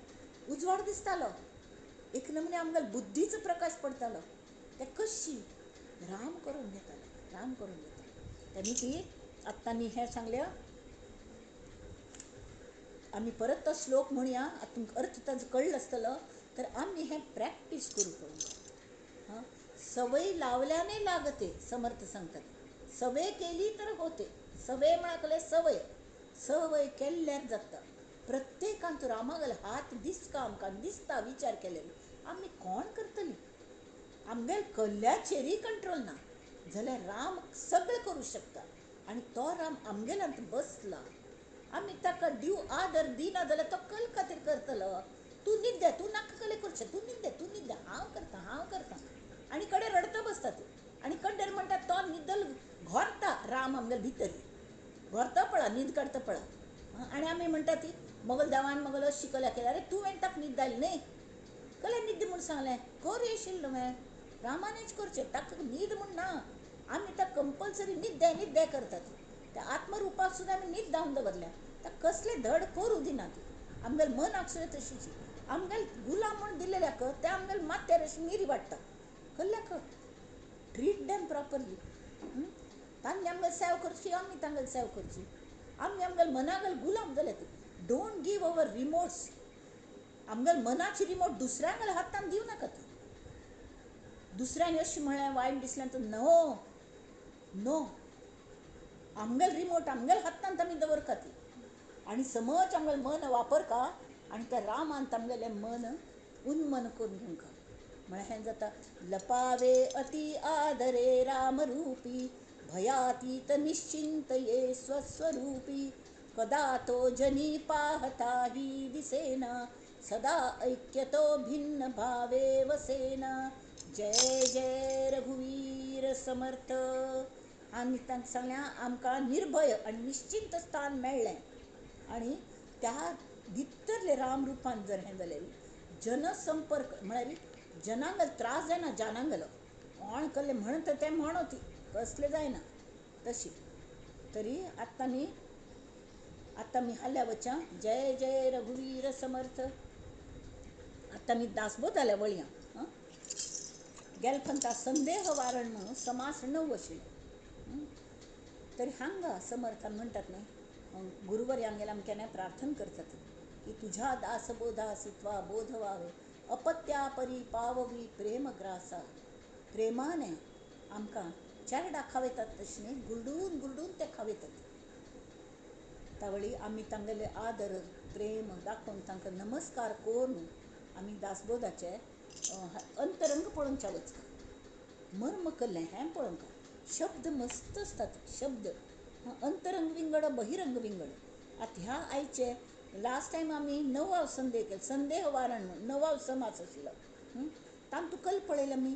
उजवाड दिसतालो, एक नमुने आमकां बुद्धीचो प्रकाश पडतालो. ते कशी राम करून घेताले, राम करून घेताले. तेमी ती आत्तां न्ही हें सांगलें आमी परत तो श्लोक म्हणया, आतां तुमकां अर्थ ताजो कळ्ळो आसतलो. तर आमी हें प्रॅक्टीस करूं पळोवंक. हां, सवय लावल्याने लागते समर्थ सांगतात, सवय केली तर होते. सवय म्हळ्यार सवय, सवय केल्ल्यार जाता. प्रत्येकान तूं रामागेलो हात दिसता आमकां दिसता विचार केल्यार आमी कोण करतली, आमगेल कल्ल्याचेरय कंट्रोल ना जाल्यार राम सगळें करूं शकता. आनी तो राम आमगेल्यांत बसला, आमी ताका ड्यू आदर दिना जाल्यार तो कल खातीर करतलो. तूं न्हिद, तूं नाका कले करचें, तूं न्हिद, तूं न्हिद, हांव करता हांव करता. आनी कडेन रडता बसता ती आनी कड्डेर म्हणटा तो न्हिदल घोरता राम आमगेले भितर घोरता पळा न्हीद काडता पळा. आनी आमी म्हणटा ती मगल देवान मगल अशी कला केल्या, अरे तुवें ताका न्हीद आयली न्ही, कला न्हीद म्हूण सांगलें कर येशिल्लो तुवें, रामानूच करचें, ताका न्हीद म्हूण ना. आमी ताका कंपल्सरी न्हिद न्हिद करतात. त्या आत्मरुपाक सुद्दां आमी न्हीद धांवन दवरल्या, ताका कसलें धड करूं दिना ती. आमगेले मनाक सुद्दां तशीच, आमगेले गुलाम म्हूण दिल्लेल्याक ते आमगेले माथ्यार अशी मिरी वाडटा. कसल्याक ट्रीट देम प्रॉपरली. तांणी आमगेली सेवा करची, आमी तांगेली सेवा करची. आमी आमगेले मनागेले गुलाम जाल्या ती. Don't give our remotes. आमगेले मनाची रिमोट दुसऱ्यांगेल्या हातान दिवं नाका ती. दुसऱ्यांनी अशें म्हळें वायट दिसलें तर नो नो, आमगेले रिमोट आमगेले हातान आमी दवरका ती. आनी समज आमगेलें मन वापरका आनी त्या रामान आमगेलें मन उन्मन करून घेवंका. म्हळ्यार हें जाता लपावे अति आदरे रामरूपी, भयातीत निश्चिंत ये स्वस्वरूपी, कदा तो जनी पाहता ही दिसेना, सदा ऐक्यतो भिन्न भावे वसेना. जय जय रघुवीर समर्थ. आनी तांकां सांगलें आमकां निर्भय आनी निश्चिंत स्थान मेळ्ळें. आनी त्या भितरले रामरुपान जर हें जालें जनसंपर्क म्हळ्यार जनांगल त्रास जायना, जनांगलो कोण कसलें म्हणटा तें म्हणो ती कसलें जायना तशी. तरी आतां न्ही आतां आमी हाल्या वच्या. जय जय रघुवीर समर्थ. आतां आमी दासबोध जाल्या वळया. आं, गेलफंता संदेह वारण म्हणून समास 9 आशिल्लो. तरी हांगा समर्थान म्हणटात न्ही गुरुवर्यांगेर आमी केन्नाय प्रार्थना करतात की तुझ्या दासबोधासित्वा बोध व्हावे, अपत्या परी पाववी प्रेमग्रासा. प्रेमाने आमकां चेरडा खावयतात तशें न्ही गुरडून गुरडून ते खावयतात. तावळी आमी तांगेले आदर प्रेम दाखोवन तांकां नमस्कार करून आमी दासबोधाचे अंतरंग पळोवच्या वचका, मर्म कल्लें हें पळोवंक. शब्द मस्त आसतात, शब्द अंतरंग विंगड बहिरंग विंगड. आतां ह्या आयचे लास्ट टायम आमी नवाव संदेह केलो, संदेह वारण म्हूण नवाव समास आशिल्लो. तातूंत कल पळयलें आमी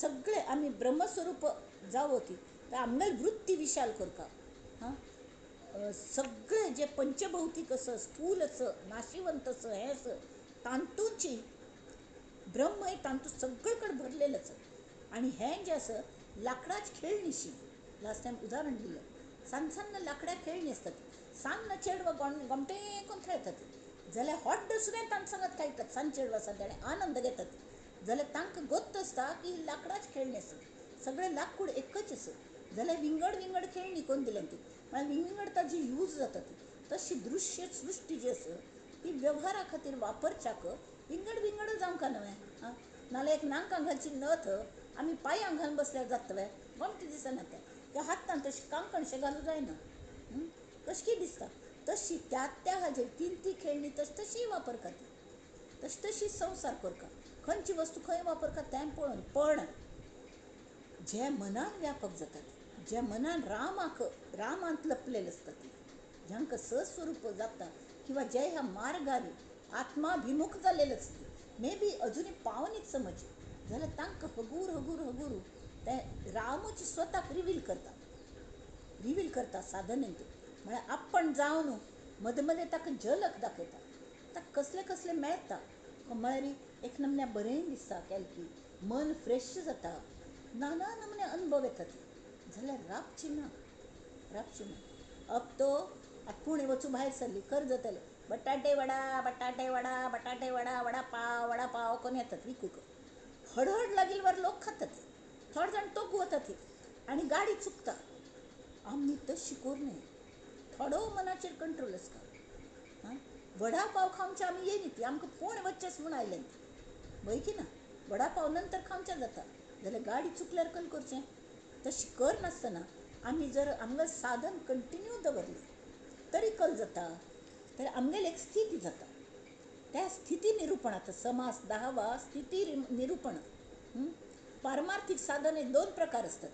सगळे आमी ब्रह्मस्वरूप जावं ती तर आमगेली वृत्ती विशाल करता. हां, सगळें जें पंचभौतीक आसा, स्थूल आसा, नाशिवंत आसा, हें आसा, तातूंची ब्रह्म हें तातूंत सगळे कडेन भरलेलें आसा. आनी हें जें आसा लांकडाच खेळणीशी, लास्ट टायम उदाहरण दिलें, सान सान्न लांकड्या खेळणी आसतात, सान्न चेडवां गोमटे करून खेळतात जाल्यार हॉट सुद्दां तांकां सांगत खेळटात, सान चेडवां आसा ताणें आनंद घेतात जाल्यार तांकां गोत्त आसता की लांकडाच खेळणी आसा, सगळें लांकूड एकच आसा, जाल्यार विंगड विंगड खेळणी कोन्न दिल्या ती, म्हळ्यार विंगड ताजी यूज जाता ती. तशी दृश्य सृश्टी जी आसा ती वेव्हारा खातीर वापरच्याक विंगड विंगड जावंक न्हय. आं, नाल्यार एक नाकां घालची नथ आमी पांयां घालून बसल्यार जातलें, गोमटें दिसना तें, किंवा हातान तशें कांकणशें घालूं जायना, कशें कितें दिसता. तशी त्या त्या हाजेर तीन ती खेळणी तशी तशी वापरता ती, तशी तशी संवसार करता, खंयची वस्तू खंय वापरता तें पळोवन. पण जे मनान व्यापक जातात, जे मनान रामाक रामांत लपलेले आसता, ती जांकां सस्वरूप जाता किंवा जे ह्या मार्गार आत्माभिमुख जाल्लेले आसता, मे बी अजुनूय पावनीच समज जाल्यार तांकां हगूर हगूर हगूर ते रामूच स्वताक रिवील करता, रिवील करता साधनेंत. म्हळ्यार आपण जावन मदें मदें ताका झलक दाखयता, ताका कसले कसले मेळटा, म्हळ्यार एक नमन्या बरें दिसता केलें की मन फ्रेश जाता, नाना नमने अनुभव येतात, जाल्यार राबची ना, राबची ना. अब तो आतां पुणे वचूं भायर सरली कर जातलें, बटाटे वडा बटाटे वडा बटाटे वडा वडा पाव वडा पाव कोण येतात विकूंक, हडहड लागील वर लोक खातात, थोडे जाण तोकू वतात आनी गाडी चुकता. आमी तशी करूं, थोडो मनाचेर कंट्रोल आसता. आं, वडा पाव खावचे आमी येयनी ती, आमकां पूण वचचेंच म्हूण आयलें ती, वय की ना, वडा पाव नंतर खावचें जाता, जाल्यार गाडी चुकल्यार कल करचें. तशी कर नासतना आमी जर आमगेलें साधन कंटिन्यू दवरलें तरी कल जाता, तर आमगेली एक स्थिती जाता, त्या स्थिती निरुपण. आतां समास 10वा स्थिती निरुपण. पारमार्थिक साधन हे दोन प्रकार असतात,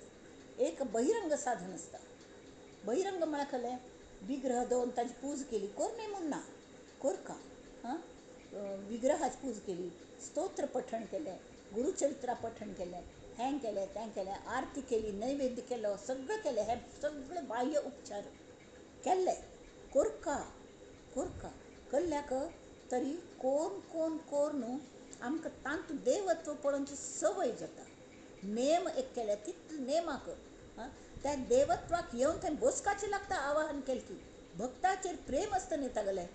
एक बहिरंग साधन असता, बहिरंग म्हळ्यार कलें विग्रह दोन ताजी पूज केली, कोर न्ही म्हूण ना, कोरका हां, विग्रहाची पूज केली, स्तोत्र पठण केलें, गुरुचरित्रा पठण केलें, हें केलें तें केलें, आरती केली, नैवेद्य केलो, सगळें केलें, हे सगळे बाह्य उपचार केल्ले, कोरका कोरका कल्ल्याक तरी कोण कोण कोर न्हू आमकां तांतूं देवत्व पळोवची संवय जाता. नेम एक केल्या तितले नेमाक त्या देवत्वाक येवन थंय बोसकाचें लागता आवाहन केलें की भक्ताचेर प्रेम आसता न्ही तागेलें,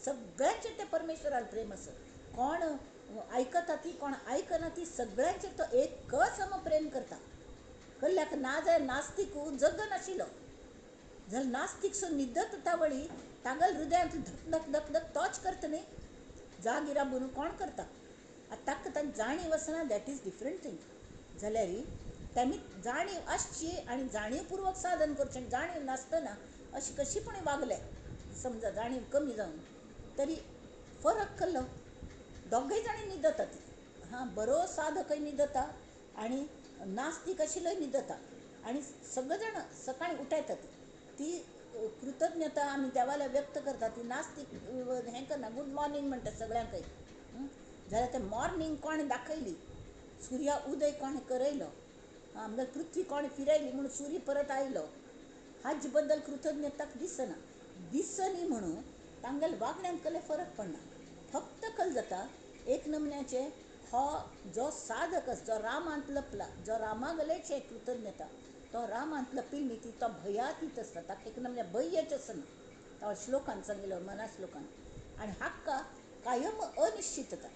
सगळ्यांचेर तें परमेश्वराक प्रेम आसा, कोण आयकता ती कोण आयकना ती सगळ्यांचेर तो एकच सम प्रेम करता. कल्ल्याक ना जाल्यार नास्तीक जगनाशिल्लो, जाल्यार नास्तीक सो न्हिदत तावळी तागेल्या हृदयांत धक धक धक धक तोच करता न्ही, जागीरा म्हणून कोण करता. आतां ताका तांची जाणीव आसना, that is different thing. जाल्यार तांणी जाणीव आसची आनी जाणीवपूर्वक साधन करचें, जाणीव नासतना अशी कशी पण वागले समजा जाणीव कमी जावन तरी फरक कल्लो, दोगूय जाणी न्हिदतात. हां, बरो साधकय न्हिदता आनी नास्तीक आशिल्लोय न्हिदता, आनी सगळे जाण सकाळीं उठयतात ती कृतज्ञता आमी देवाला व्यक्त करता, ती नास्तीक हें करना, गूड मॉर्निंग म्हणटा सगळ्यांकय. जाल्यार तें मॉर्निंग कोणें दाखयली, सुर्या उदय कोणें करयलो, आमगे पृथ्वी कोणें फिरयली म्हूण सूर्य परत आयलो, हाजे बद्दल कृतज्ञता दिसना, दिसनी म्हणून तांगेल्या वागण्यांत कसले फरक पडना. फक्त कल जाता एक नमन्याचें, हो जो साधक आसा जो रामांत लपला, जो रामागलेचे कृतज्ञता, तो रामांत लपिल्ली ती तो भयातीत आसता, ताका एक नमन्या भंयच आसना, तो श्लोकान सांगिल्लो मना श्लोकान. आनी हाका कायम अनिश्चितता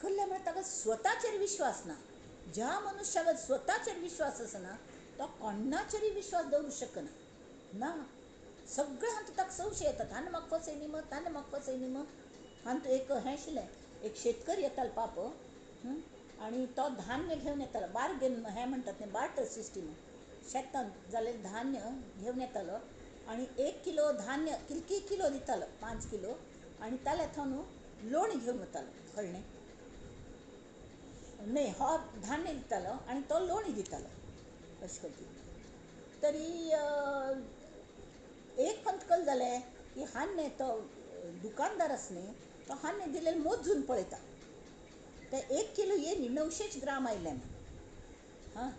कल्ल्या म्हळ्यार ताका स्वताचेर विश्वास ना. ज्या मनुष्याक स्वताचेर विश्वास आसना तो कोणाचेरूय विश्वास दवरूंक शकना ना, सगळें हातूंत ताका संशय येतात, हाणें म्हाका फसयली मग, ताणें म्हाका फसयली मग. हातूंत एक हें आशिल्लें, एक शेतकरी येतालो पाप आनी तो धान्य घेवन येतालो, बार्गेन हें म्हणटात न्ही, बार्टर सिस्टीम, शेतांत जाल्लें धान्य घेवन येतालो आनी 1 किलो धान्य कितके किलो दितालो, 5 किलो, आनी ताल्या थंय लोणी घेवन वतालो, कळ्ळें न्ही, हो धान्य दितालो आनी तो लोणी दितालो अशें करती. तरी एक पंतकल जालें की हान्ने तो दुकानदार आसा न्ही तो हान्ने दिलेलें मोजून पळयता, ते 1 किलो ये न्ही 900 ग्राम आयलें. हां,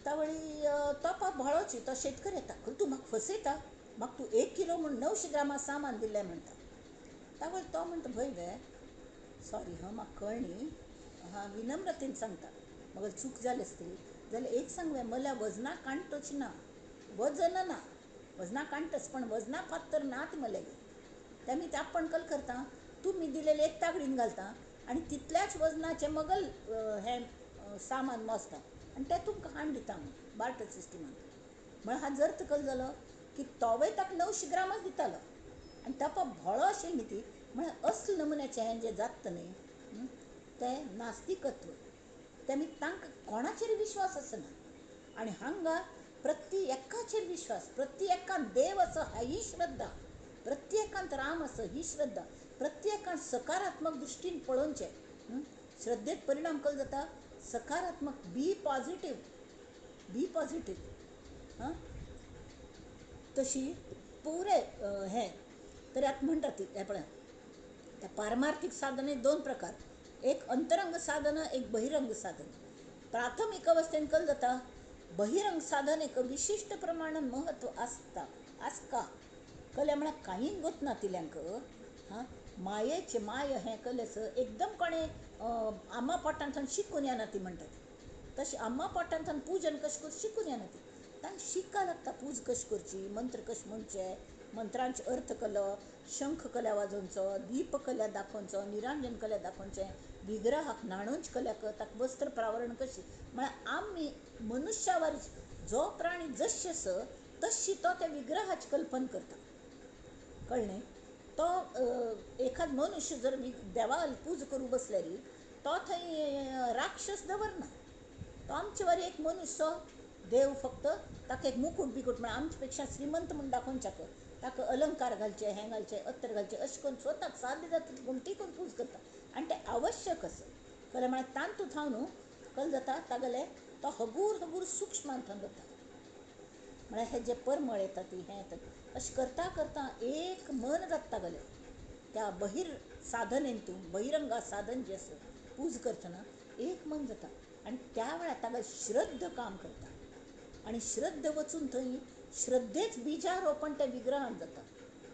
तावळी तो पाप भाळोची तो शेतकरी येता, खंय तूं म्हाका फसयता, म्हाका तूं 1 किलो म्हूण 900 ग्रामां सामान दिलें म्हणटा. तावळ तो म्हणटा, भय वे सॉरी हां, म्हाका कळ्ळी हां, विनम्रतेन सांगता, म्हाका चूक जाली आसतली जाल्यार एक सांगवे, मल्या वजना कांटच ना, वजन ना, वजना कांटच पण वजना फातर ना ती मल्यागेर. ते मी आपण कल करता, तुमी दिलेले एक तागडीन घालता आनी तितल्याच वजनाचें मगल हें सामान मोजता आनी तें तुमकां हाडून दिता म्हूण बार्टर सिस्टमान. म्हळ्यार हा जर कल जालो की तोवय ताका 900 ग्रामच दितालो आनी ताका भोळो आशिल्ली न्ही ती. म्हळ्यार असले नमुन्याचें हें जें जाता न्ही तें नास्तिकत्व, तें मी तांकां कोणाचेर विश्वास आसना. आनी हांगा प्रत्येकाचेर विश्वास, प्रत्येकान देव आसा ही श्रद्धा, प्रत्येकांत राम आसा ही श्रद्धा, प्रत्येकान सकारात्मक दृश्टीन पळोवचें. श्रद्धेत परिणाम कल जाता सकारात्मक, बी पॉझिटीव, बी पॉझिटीव. हां, तशी पुरे हें तर आतां म्हणटा ती हें पळय, त्या पारमार्थिक साधने 2 प्रकार, एक अंतरंग साधन, एक बहिरंग साधन. प्राथमिक अवस्थेन कल जाता बहिरंग साधन एक विशिश्ट प्रमाणान महत्व आसता, आसका कल्या म्हळ्यार कांय गोत ना तिल्यांक. हां, मायेचे माय हें कलेचं एकदम कोणें आम्मा पोटांतल्यान शिकून येना ती म्हणटात, तशें आम्मा पोटांतल्यान पुजन कशें करून शिकून येना ती, तांकां शिकपा लागता पूज कशी करची, मंत्र कशें म्हणचे, मंत्रांचे अर्थ कलो, शंख कल्या वाजोवचो, दीप कल्या दाखोवचो, निरांजन कल्या दाखोवचें, विग्रहाक न्हाणोवचे कल्या, ताका वस्त्र प्रावरण कशी. म्हळ्यार आमी मनुष्यावर जो प्राणी जशे आसा तशी तो त्या विग्रहाची कल्पना करता, कळ्ळें? तो एखाद मनुष्य जर देवा पूज करूं बसल्यार तो थंय राक्षस दवरना, तो आमचे वरी एक मनुष्य देव फक्त ताका एक मुकूट बिकूट म्हळ्यार आमचे पेक्षा श्रीमंत म्हूण दाखोवच्याक ताका अलंकार घालचे, हें घालचें, अत्तर घालचें, अशें करून स्वताक साध्य जाता घुमटी करून पूज करता आनी तें आवश्यक आसा. कळ्ळें? म्हळ्यार तांतूत हांव न्हू कल जाता तागेलें तो हगूर हगूर सूक्ष्मांत वता. म्हळ्यार हे जे परमळ येता ती हें येता अशें करता करता एक मन जाता तागेलें त्या बहिर साधनेन, तूं बहिरंगा साधन जें आसा पूज करतना एक मन जाता आनी त्या वेळार तागेलें श्रद्ध काम करता आनी श्रद्ध वचून थंय श्रद्धेच बिजारोपण त्या विग्रहान जाता,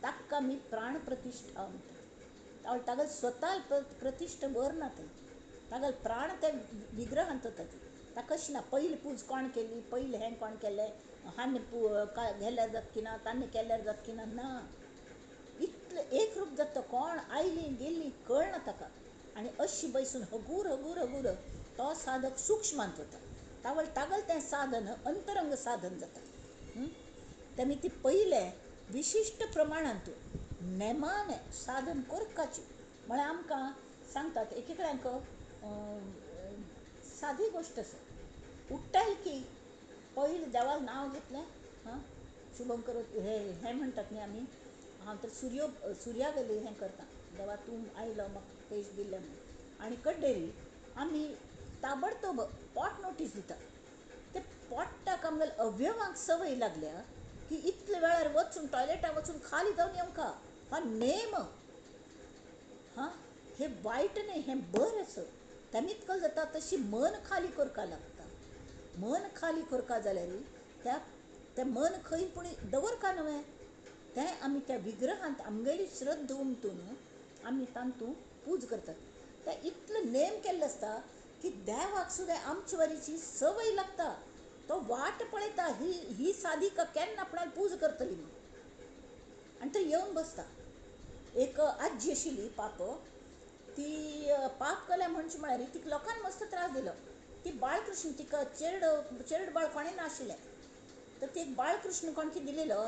ताका आमी प्राण प्रतिश्ठा म्हणटात. तागेलें स्वता प्रतिश्ठा व्हरना थंय, तागेलें प्राण त्या विग्रहांत वता. ती ताका कशें ना पयलीं पूज कोण केली, पयलें हें कोण केलें, हांणी गेल्यार जाता की ना, तांणी केल्यार जाता की ना, ना, इतलें एक रूप जाता, कोण आयलीं गेलीं कळना ताका. आनी अशी बैसून हगूर हगूर हगूर तो साधक सूक्ष्मांत वता. तावळ तागल तें साधन अंतरंग साधन जाता. तेमी ती पयलें विशिश्ट प्रमाणांत नेमान साधन करपाचें. म्हळ्यार आमकां सांगतात एक एकल्यांक सादी गोश्ट आसा, उठ्ठाय की पयलीं देवाक नांव घेतलें, हां, शुभम करोत हे हें म्हणटात न्ही आमी, हांव तर सुर्या गेली हें करता, देवा तूं आयलो म्हाका तेज दिलें म्हणून. आनी कड्डेरी आमी ताबडतोब पोट नोटीस दिता, ते पोट्टाक आमगेल्या अवयवांक संवय लागल्या की इतले वेळार वचून टॉयलेटाक वचून खाली जावन येवंका, हा नेम, हां, हें वायट न्ही, हें बरें आसा. तेमीत कल जाता तशी मन खाली करपा लागता. मन खाली करपा जाल्यार त्या तें मन खंय पूण दवरका न्हय, तें आमी त्या विग्रहांत आमगेली श्रद्धा उमटून आमी तांतूं पूज करतात. तें इतलो नेम केल्लो आसता की देवाक सुद्दां आमचे वरीची संवय लागता, तो वाट पळयता ही ही साधिका केन्ना आपणाक पूज करतली म्हणून, आनी तो येवन बसता. एक आजी आशिल्ली पाप, ती पाप केल्या म्हणचे म्हळ्यार तिका लोकांनी मस्त त्रास दिलो. ती बाळकृष्ण तिका चेरड बाळ कोणें नाशिल्लें, तर ती एक बाळकृष्ण कोण कितें दिलेलो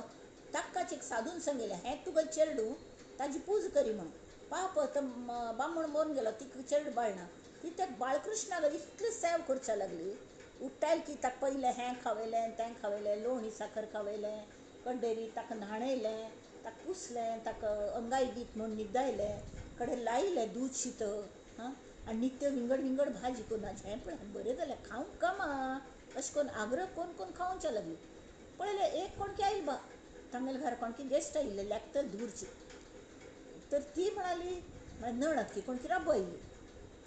ताकाच एक साधून सांगिल्लें, हें तुगेलें चेरडूं ताजी पूज करी म्हणून. पाप तो बामण मरून गेलो, तिका चेरड बाळ ना, ती त्या बाळकृष्णाक इतली सेव करच्या लागली. उठ्ठायल की ताका पयलें हें खावयलें तें खावयलें, लोणी साखर खावयलें, कड्डेरी ताका न्हाणयलें, ताका पुसलें, ताका अंगाय गीत म्हूण न्हिदायलें, कडेन लायलें दूद शीत, हां, आनी नित्य विंगड विंगड भाजी करून हें पळय बरें जालें खावंक कामा अशें करून आग्रह कोण कोण खावच्या लागली. पळयलें एक कोणकी आयली बा तांगेल्या घरा कोणकी गेस्ट आयिल्ले लागतले दूरची, तर ती म्हणाली नणद की कोणकी राबो आयिल्ली,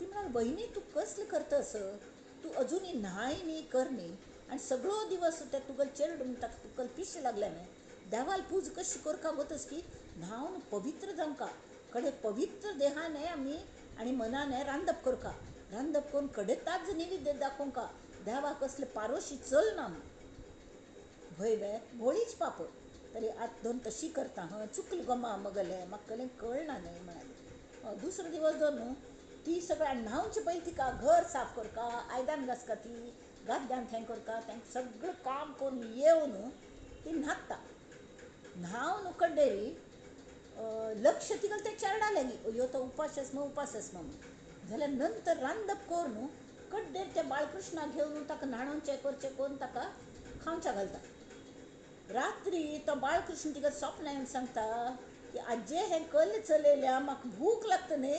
ती म्हणाली वहिनी तूं कसलें करता असं, तूं अजुनूय न्हाय न्ही कर न्ही, आनी सगळो दिवस ते तुगेले चेरडूं म्हणटा तुका पिशें लागलें न्हय. देवाल पूज कशी करका वतस की न्हांवन पवित्र जावंका कडे पवित्र देहाने आमी आनी मनाने रांदप करका, रांदप करून कडे ताज निवेद्य दाखोवंका, देवाक कसले पारोशी चलना भंय वे भोळीच पाप. तरी आत दोन तशी करता हं चुकली गो मा मगले म्हाका कलें कळना न्हय म्हणाली. दुसरो दिवस दोन न्हू ती सगळ्या न्हांवचे पयलीं तिका घर साफ करका, आयदन घासका, ती गाद्यान थंय करका, तांकां सगळें काम करून येवन ती न्हाता. न्हांवन उकडडेरी लक्ष तिगेलें तें चेरडा लागी, अयो तो उपास आसमा उपास आसमा म्हणून. जाल्यार नंतर रांदप करून कड्डेर त्या बाळकृष्णाक घेवन ताका न्हाणोवचें करचें करून ताका खावच्या घालता. रात्री तो बाळकृष्ण तिका स्वप्न येवन सांगता की आजे हें कल्ल चलयल्या म्हाका भूक लागता न्हय,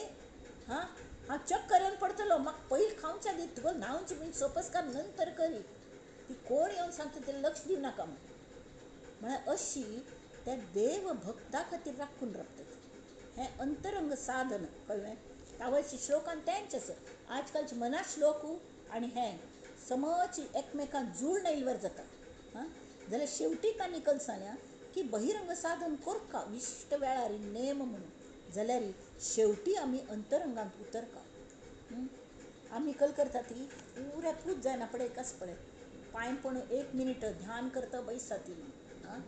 हां हांव चक्कर येवन पडटलो, म्हाका पयलीं खावच्या दी, तुका न्हांवचें बीन सोपस्कार नंतर करी. ती कोण येवन सांगता तें लक्ष दिवनाका म्हूण. म्हळ्यार अशी त्या देव भक्ता खातीर राखून रावतात. हें अंतरंग साधन कळ्ळें. तावळचे श्लोकान तेंच आसा. आजकालचे मना श्लोक आनी हें समज एकमेकांक जुळून येयल्यार जाता. हां जाल्यार शेवटी तांणी कल सांगल्या की बहिरंग साधन करका विशिश्ट वेळार नेम म्हणून, जाल्यार शेवटी आमी अंतरंगांत उतरका. आमी कल करता ती पुऱ्या पूज जायना पळय कस पळय पांय पण 1 मिनीट ध्यान करता बैसता ती. हां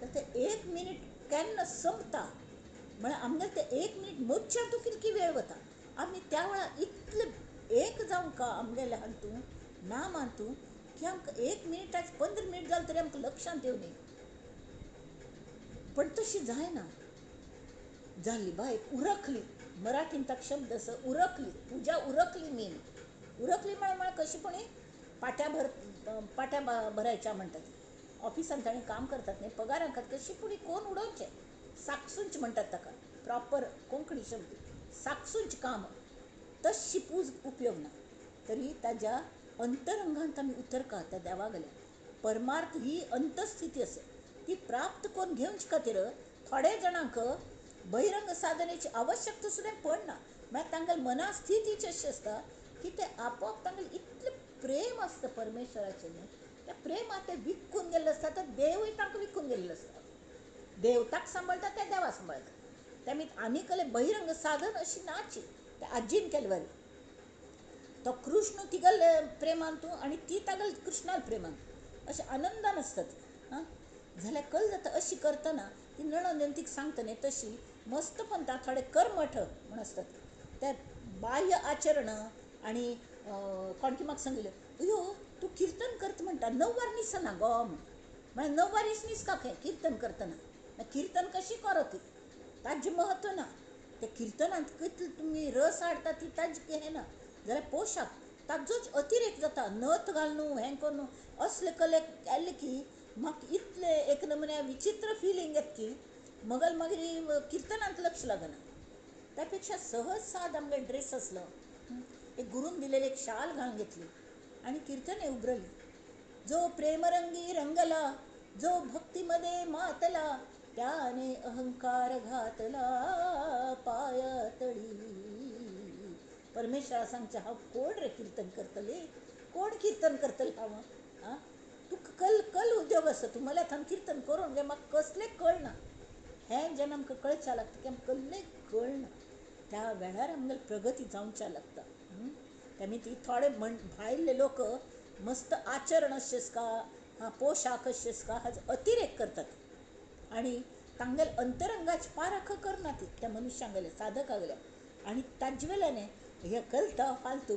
तर ते 1 मिनीट केन्ना संपता म्हळ्यार आमगेलें तें 1 मिनीट मोदच्या तूं कितकी वेळ वता. आमी त्या वेळार इतले एक जावंका आमगेले हातूं ना मानतू की आमकां 1 मिनिटाच 15 मिनीट जालें तरी आमकां लक्षांत येवनी. पण तशी जायना जाली बाय उरकली. मराठीन ताका शब्द आसा उरकली, पुजा उरकली मीन. उरकली म्हळ्यार कशी पणी पाट्या पाट्या भरायच्या म्हणटात. ऑफिसान ताणें काम करतात न्ही पगारां खातीर कशी पुणी कोण उडोवचें साकसूंच म्हणटात ताका, प्रॉपर कोंकणी शब्द साकसूंच काम. तशी पूज उपयोग ना. तरी ताज्या अंतरंगांत आमी उतरका त्या देवा गेल्या. परमार्थ ही अंतस्थिती आसा, ती प्राप्त करून घेवचे खातीर थोडे जाणांक बहिरंग साधनेची आवश्यकता सुद्दां पडना. म्हळ्यार तांगेले मना स्थितीच अशी आसता की ते आपोआप तांगेलें इतलें प्रेम आसता परमेश्वराचें न्हू, त्या प्रेमांत ते विकून गेल्ले आसता. तर देवूय तांकां विकून गेल्लो आसता. देव ताका सांबाळटा, त्या देवा सांबाळटा. त्या आनी बहिरंग साधन अशी नाची त्या आजीन केलें बरें. तो कृष्ण तिगेले प्रेमान तूं आनी ती तागेले कृष्णाल प्रेमान अशें आनंदान आसतात. हां जाल्यार कल जाता अशी करतना ती नणंद येवन तिका सांगता न्ही तशी मस्त पण ता थोडे कर्मठ म्हूण आसतात. त्या बाह्य आचरण आनी कोणकी म्हाका सांगिल्लें अयो तूं किर्तन करता म्हणटा 9 वार न्हिसना गो म्हूण. म्हळ्यार 9 वारीच न्हिसका खंय किर्तन करतना. किर्तन कशी करत ताजें म्हत्व ना. त्या किर्तनांत कितले तुमी रस हाडटा ती ताजें हें ना. जाल्यार पोशाक ताजोच अतिरेक जाता, नथ घालून हें करून असले कले केले की म्हाका इतले एक नमुन्या विचित्र फिलींग येता की मगल मागीर किर्तनांत लक्ष लागना. त्या पेक्षा सहज साद आमगे ड्रेस आसलो, एक गुरून दिलेली एक शाल घालून घेतली आनी किर्तने उबरली. जो प्रेमरंगी रंगला, जो भक्तीमध्ये मातला, त्याने अहंकार घातला पायातळी. परमेश्वरा सांगचें हांव कोण रे किर्तन करतले, कोण किर्तन करतले हांव? आं तुका कल कल उद्योग आसा, तूं मला थंय कीर्तन करून गे म्हाका कसलें कळना. हें जेन्ना आमकां कळच्या लागता की आमकां कसलें कळना त्या वेळार आमगेली प्रगती जावच्या लागता. तेमी ती थोडे म्हण भायले लोक मस्त आचरण अशें का हां पोशाख अशें का हाजो अतिरेक करतात आनी तांगेले अंतरंगाची पारख करना ती त्या मनुष्यांगेले साधकागेले. आनी ताजे वेल्यान हे कलता फालतू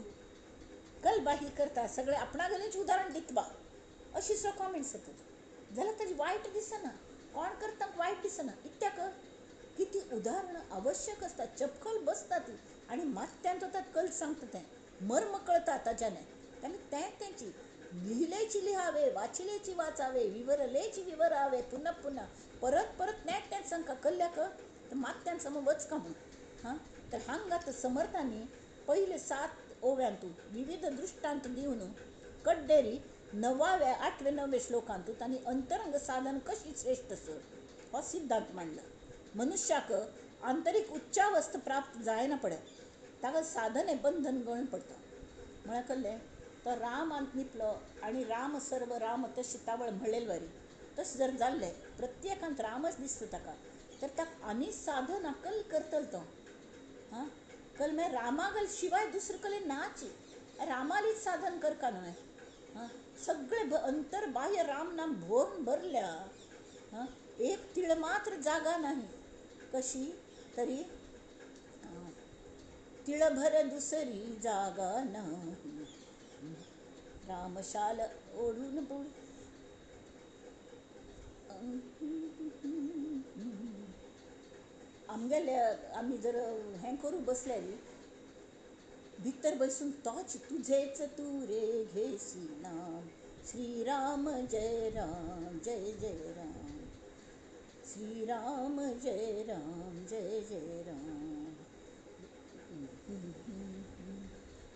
कल बाही करता सगळे आपणागेलेच उदाहरण दितबा अशी सुद्दां कॉमेंट्स येतात. जाल्यार ताजी वायट दिसना, कोण करता वायट दिसना. इत्याक की ती उदाहरणां आवश्यक आसता, चपखल बसता ती आनी मात्यान तो कल सांगता तें मर्म कळता ताज्याने. आनी तें तेंची लिहिलेची लिहावे, वाचिलेची वाचावे, विवरलेची विवरावे, पुन्हा पुन्हा परत परत नेट तेंच सांगका कल्ल्याक तर मात्यान सम वचका म्हणून. हां तर हांगा समर्थांनी पयले 7 ओव्यांतू विविध दृष्टांत दिवन कड्डेरी 9व्या 8व्या 9व्या श्लोकांतू तांणी अंतरंग साधन कशी श्रेष्ठ सर हो सिद्धांत मांडला. मनुष्याक आंतरीक उच्चावस्था प्राप्त जायना पडे ताका साधने बंधन गळून पडटा. म्हळ्यार कळ्ळें तो रामांत निपलो आनी राम सर्व राम तशें तावळ म्हणलेले वरी तशें जर जाल्लें प्रत्येकांत रामच दिसता ताका तर ताका आनी साधना कल करतलो तो. हां कल मागीर रामागल शिवाय दुसरे कले नाची रामालीच साधन करका न्हय. हां सगळे अंतर बाह्य राम नाम भोरून भरल्या. हां एक तीळ मात्र जागा नाही कशी तरी तिळभर दुसरी जागा नाही रामशाल ओढून पुढ. आमगेले आमी जर हें करूं बसल्यार भितर बसून तोच तुझेच तू रे घेसी नाम श्रीराम जय राम जय जय राम श्रीराम जय राम जय जय राम.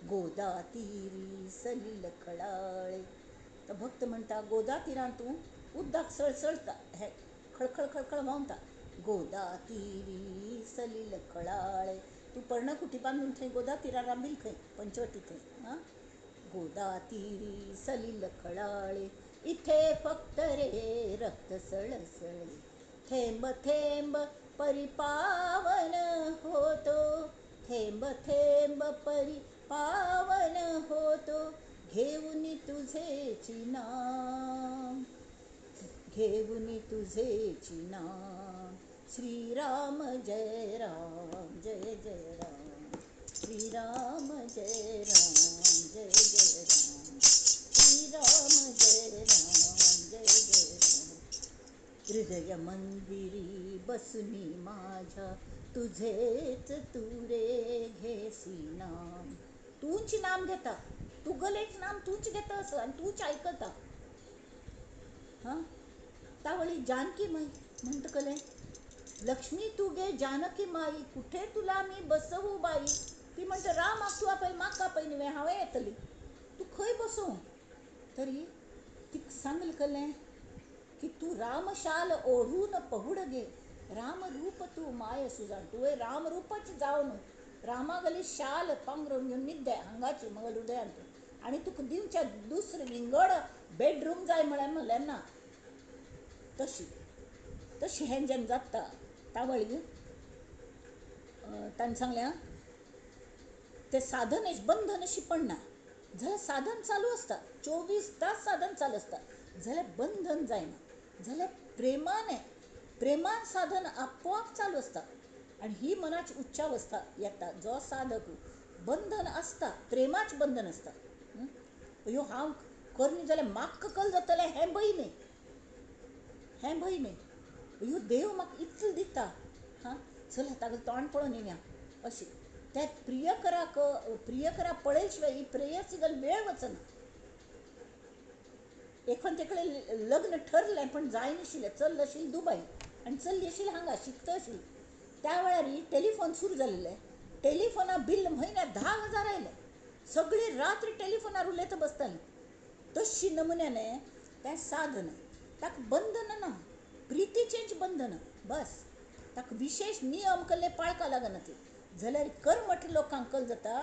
गोदा तीरी सलील खडाळे. तर भक्त म्हणटा गोदा तिरान तूं उदक सळसळता हे खळखळ खळखळ व्हांवता. गोदा तीरी सलील खळाळे तूं पर्णकुटी बांदून थंय गोदा तिरार राबिल खंय पंचवटी थंय. हां गोदा तीरी सलील खळाळे इथे फक्त रे रक्त सळसळे थेंब थेंब परिपावन होतो थेंब थेंब परिपावन होतो घेऊन तुझेची नाम घेऊन तुझेची नाम श्रीराम जय राम जय जय राम श्रीराम जय राम जय जय राम श्रीराम जय राम जय जय राम. हृदय मंदिरी बसुनी माझ्या तुझेच तू रे घेसी नाम. तूच नाम घेता तुगलेच नाम तूच घेता असं आणि तूच ऐकता. हां तावळी जानकी माई म्हणत कले लक्ष्मी तू गे जानकी माई कुठे तुला मी बसवू बाई. ती म्हणटा राम तूं पळय म्हाका पळय न्हय हांवें येतली तूं खंय बसोवं. तरी तिका सांगलें कलें की तूं रामशाल ओढून पहुड गे रामरूप तूं माय सुजाण. तुवें रामरूपच जावन रामागली शाल पांगरून घेवन न्हिद्दे हांगाची मगल हृदयांत आनी तुका दिवच्या दुसरें विंगड बेडरूम जाय म्हळ्यार म्हणलें ना. तशी तशी हें जेन्ना जाता तावळी ताणें सांगलें तें साधन बंधन अशी पडना जाल्यार साधन चालू आसता 24 तास साधन चालू आसता जाल्यार बंधन जायना जाल्यार प्रेमाने प्रेमान साधन आपोआप चालू आसता. आनी ही मनाची उच्चावस्था येता जो साधक बंधन आसता प्रेमाच बंधन आसता. ह्यो हांव करनी जाल्यार म्हाका कल जातलें हें भंय न्हय हें भंय न्हय ह्यो देव म्हाका इतलें दिता. हां चल ताका तोंड पळोवन येया अशें त्या प्रियकराक प्रियकरा पळय शिवाय ही प्रेयसी जाल्यार वेळ वचना. एखाद्या कडेन लग्न ठरलें पण जायनाशिल्लें चल्ल आशिल्लें दुबय आनी चल्ली आशिल्ली हांगा शिकता आशिल्ली. त्या वेळार टेलिफोन सुरू जाल्लें टेलिफोना बिल म्हयन्याक 10,000 आयलें. सगळी रात्र टेलिफोनार उलयता बसताली. तशी नमुन्याने तें साधन ताका बंधन ना प्रितीचेंच बंधन बस ताका विशेश नियम केल्ले पाळका लागना ती जाल्यार कर्मठ लोकांक कल जाता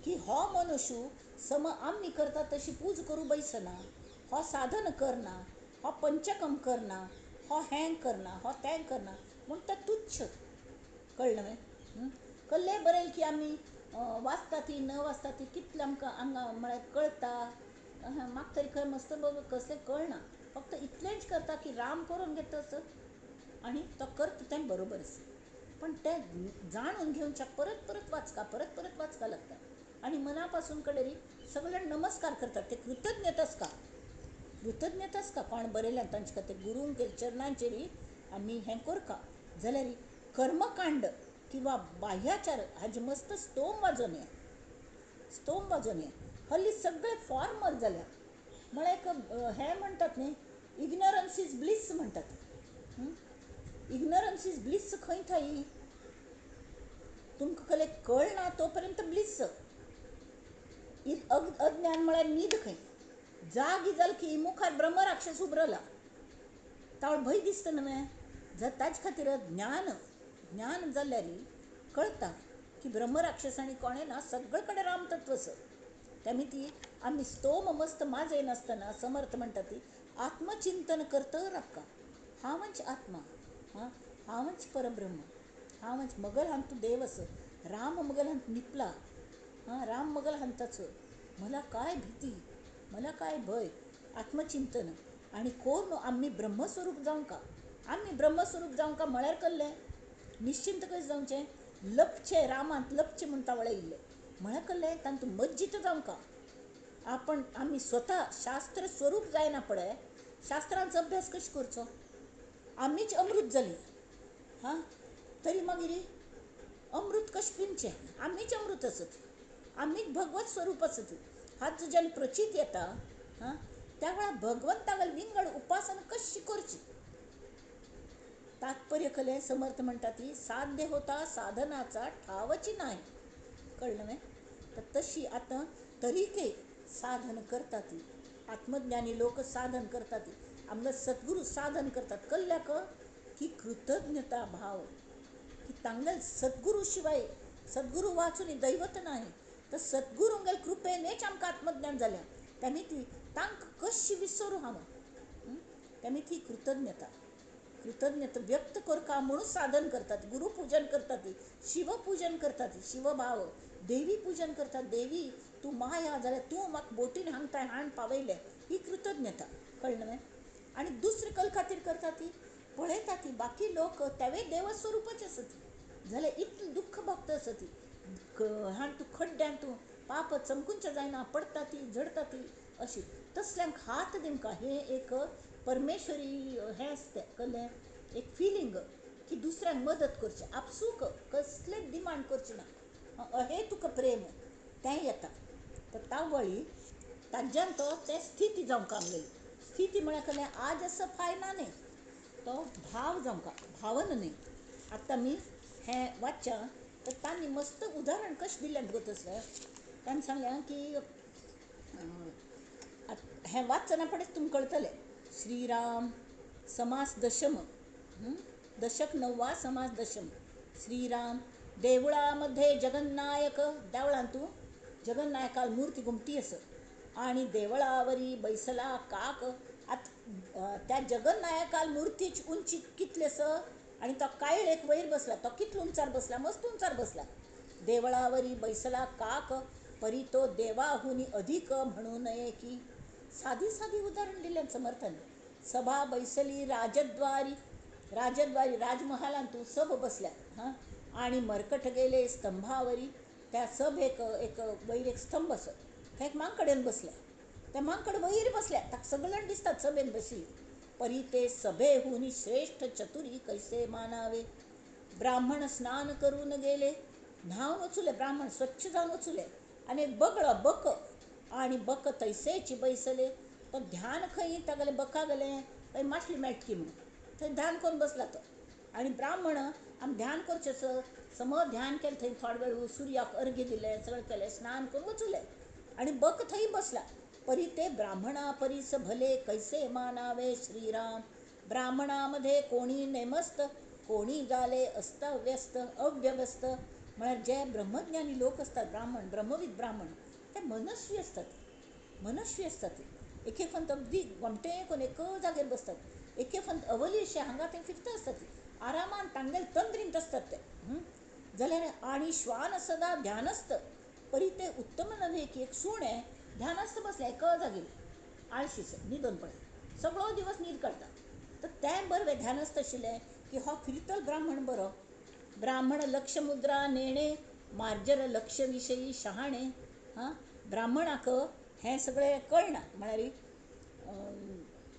की हो मनुष्य सम आमी करता तशी पूज करूं बैसना हो साधन करना हो पंचकम करना हो हें करना हो तें करना म्हूण तें तुच्छ. कळ्ळें न्हय कल्ले बरयल की आमी वाचता ती न वाचता ती कितलें आमकां आंगा म्हळ्यार कळटा. म्हाका तरी खंय मस्त कसलें कळना फक्त इतलेंच करता की राम करून घेता असो आनी तो करता तें बरोबर आसा पण तें जाणून घेवच्या परत परत वाचका परत परत वाचका लागता आनी मना पासून कडेन सगळे नमस्कार करतात ते कृतज्ञताच का कृतज्ञताच का कोण बरयल्या तांचे खातीर गुरूंक चरणांचेर आमी हें करका जाल्यार कर्मकांड किंवा बाह्याचार हाजे मस्त स्तोम वाजोवन ये स्तोम वाजोवन ये. हल्ली सगळे फॉर्मल जाल्या म्हळ्यार एक हें म्हणटात न्ही इग्नोरन्स is bliss म्हणटात. इग्नोरन्स is bliss खंय थाई तुमकां कले कळना तो पर्यंत ब्लिस. अज्ञान म्हळ्यार न्हीद खंय जागी जाल की मुखार ब्रह्मराक्षस उबरला तावळ भंय दिसता न्हय. जर ताजे खातीर ज्ञान ज्ञान जाल्यार कळटा की ब्रह्मराक्षस आनी कोणें ना सगळे कडेन रामतत्व आसा. त्यामुळे ती आमी स्तोम मस्त माजय नासतना समर्थ म्हणटा ती आत्मचिंतन करत राबका. हांवच आत्मा, हां हांवच परब्रह्म, हांवच मगल हांतू देव आस, राम मगल हांत निपला, हां राम मगल हांताचो, मला काय भीती, मला काय भय. आत्मचिंतन आनी कोण आमी ब्रह्मस्वरूप जावंका, आमी ब्रह्मस्वरूप जावंका म्हळ्यार कल्लें निश्चिंत कशें जावचें, लपचें रामांत लपचें म्हूण तावळे इल्लें म्हळ्यार कल्लें तातूंत मज्जीत जावंका. आपण आमी स्वता शास्त्र स्वरूप जायना पळय, शास्त्रांचो अभ्यास कशें करचो, आमीच अमृत जालीं हां तरी मागीर अमृत कशें पिवचें, आमीच अमृत आसत, आमीच भगवत स्वरूप आसत. हात जेन्ना प्रचित येता हां त्या वेळार भगवंतागेर विंगड उपासना कशी करची. तात्पर्य कलें समर्थ म्हणटा ती साध्य होता साधनाचा ठावची नाही. कळ्ळें न्हय? तर तशी आतां तरीके साधन करता ती आत्मज्ञानी लोक साधन करतात, आमगे सद्गुरू साधन करतात. कल्ल्याक की कृतज्ञता भाव की तांगेल सद्गुरू शिवाय सद्गुरू वाचून दैवत नाही, तर सद्गुरूंगेल कृपेनेच आमकां आत्मज्ञान जालें. त्यामुळे ती तांकां कशी विसरू हांव, त्यामुळे ती कृतज्ञता कृतज्ञता व्यक्त करका म्हणून साधन करतात, गुरुपूजन करतात, शिवपूजन करतात, शिवभाव देवी पूजन करतात. देवी तूं माया जाल्यार तूं म्हाका बोटीन हांगताय हाण पावयलें, ही कृतज्ञता. कळ्ळें न्हय? आनी दुसरे कल खातीर करता ती पळयता ती बाकी लोक तेवूय देवस्वरूपच आसत जाल्यार इतलें दुख्ख भोगता आसत, हाण तूं खड्ड्यान तूं पाप चमकूनचें जायना, पडटा ती झडटा ती अशी तसल्यांक हात दिवंका हें एक परमेश्वरी हें आसता. कळ्ळें? एक फिलींग की दुसऱ्यांक मदत करची, आपसूक कसलेच डिमांड करची ना, अहें तुका प्रेम तें येता. तर तावळी ताज्यान तो तें स्थिती जावंक आमगेली स्थिती म्हळ्यार कळ्ळें आज असो फायना न्हय, तो भाव जावंका, भावन न्हय. आतां आमी हें वाचच्या तर तांणी मस्त उदाहरण कशें दिलें गो तसलें. तांणी सांगलें की हें वाचना फुडेंच तुमकां कळटलें. श्रीराम समास दशम, दशक 9वा समास दशम. श्रीराम देवळामध्ये जगन्नायक, देवळांत तूं जगन्नायकाल मूर्ती घुमटी आसा आनी देवळावरी बैसला काक. आतां त्या जगन्नायकाल मुर्तीची उंची कितली आसा आनी तो कायल एक वयर बसला, तो कितलो उंचार बसला, मस्त उंचार बसला. देवळावरी बैसला काक परी तो देवाहुनी अधिक म्हणू नये की. सादी सादी उदाहरण दिलें समर्थान. सभा बैसली राजद्वारी, राजद्वारी राजमहालांत तूं सभ बसल्या हां आनी मरकट गेले स्तंभावरी. त्या सभेक एक वयर एक स्तंभ आसा, थंय एक मांकडेन बसल्या, त्या मांकड वयर बसल्या, ताका सगळ्यांक दिसतात सभेन बशिल्ली. परी ते सभेहुनी श्रेष्ठ चतुरी कैसे मानावे. ब्राह्मण स्नान करून गेले, न्हावन वचुले, ब्राह्मण स्वच्छ जावन वचुले आनी एक बगळो बक आनी बक तैसेच बैसले. तो ध्यान खंय तागेलें बका गेलें थंय मासली मेळटली म्हणून थंय ध्यान करून बसला तो. आनी ब्राह्मण आमी ध्यान करचें सम ध्यान केलें थंय थोडो वेळ सुर्याक अर्घ्य दिलें, सगळें केलें, स्नान करून वचुले आनी बक थंय बसला. परी ते ब्राह्मणा परीस भले कैसे मानावे श्रीराम. ब्राह्मणामध्ये कोणी नेमस्त कोणी जाले अस्तव्यस्त अव्यवस्थ. म्हळ्यार जे ब्रह्मज्ञानी लोक असतात ब्राह्मण, ब्रह्मविद ब्राह्मण, ते मनस्वी असतात, मनस्वी असतात. एक एक फंत अगदी गोमटे कोण एक जाग्यार बसतात, एक एक फंत अवली हांगा थंय फिरता आसतात, आरामान तांगेले तंद्रींत आसतात ते. जाल्यार आनी श्वान सदा ध्यानस्थ परी ते उत्तम नव्हे की. एक सुणें ध्यानस्थ बसलें एका जागेर, आळशीच न्हिदोन पळय सगळो दिवस न्हीद काडटा. तर तें बरें ध्यानस्थ आशिल्लें की हो फिरतल ब्राह्मण बरो. ब्राह्मण लक्षमुद्रा नेणे मार्जर लक्ष विशयी शहाणे. हां ब्राह्मणाक हें सगळें कळना, म्हळ्यार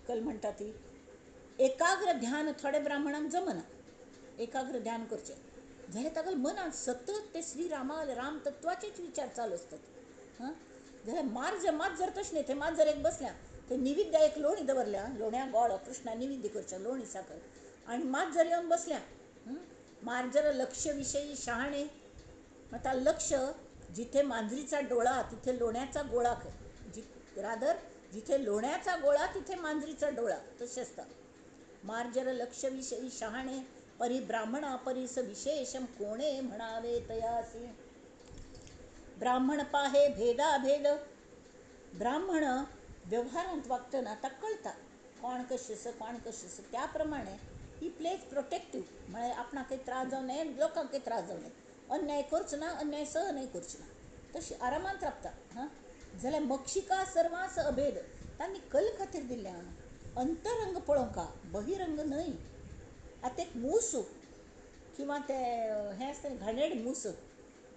कल म्हणटा ती एकाग्र ध्यान थोडे ब्राह्मणांक जमना एकाग्र ध्यान करचें जाल्यार तागेल्या मनांत सतत ते श्रीरामा राम तत्वाचेच विचार चालू आसतात. हां जाल्यार मार्जर माजर तशें न्हय, थंय माजर एक बसल्या थंय निविद्या एक लोणी दवरल्या, लोण्या गोड कृष्णा निविद्य करचें लोणी साकर, आनी माजर येवन बसल्या. मार्जर लक्ष विशयी शहाणे. आता लक्ष जिथे मांजरीचा डोळा तिथे लोण्याचा गोळा, रादर जिथे लोण्याचा गोळा तिथे मांजरीचा डोळा, तशें आसता. मार्जर लक्ष विशयी शहाणे परी ब्राह्मणा परीस विशेषम कोणे म्हणावे तयासी. ब्राह्मण पाहे भेदाभेद ब्राह्मण व्यवहारांत वागतना ताका कळटा कोण कशें आसा कोण कशें आसा त्या प्रमाणे ही प्लेज प्रोटेक्टीव म्हळ्यार आपणाकय त्रास जावं नये लोकांकय त्रास जावं नये, अन्याय करचो ना, अन्याय सहनय करचो ना, तशी आरामांत राबता. हां, जाल्यार मक्षिका सर्वांस अभेद तांणी कल खातीर दिल्लें अंतरंग पळोवंका, बहिरंग न्हय. आतां एक मूस किंवा ते हें आसता घाणेरडे मूस,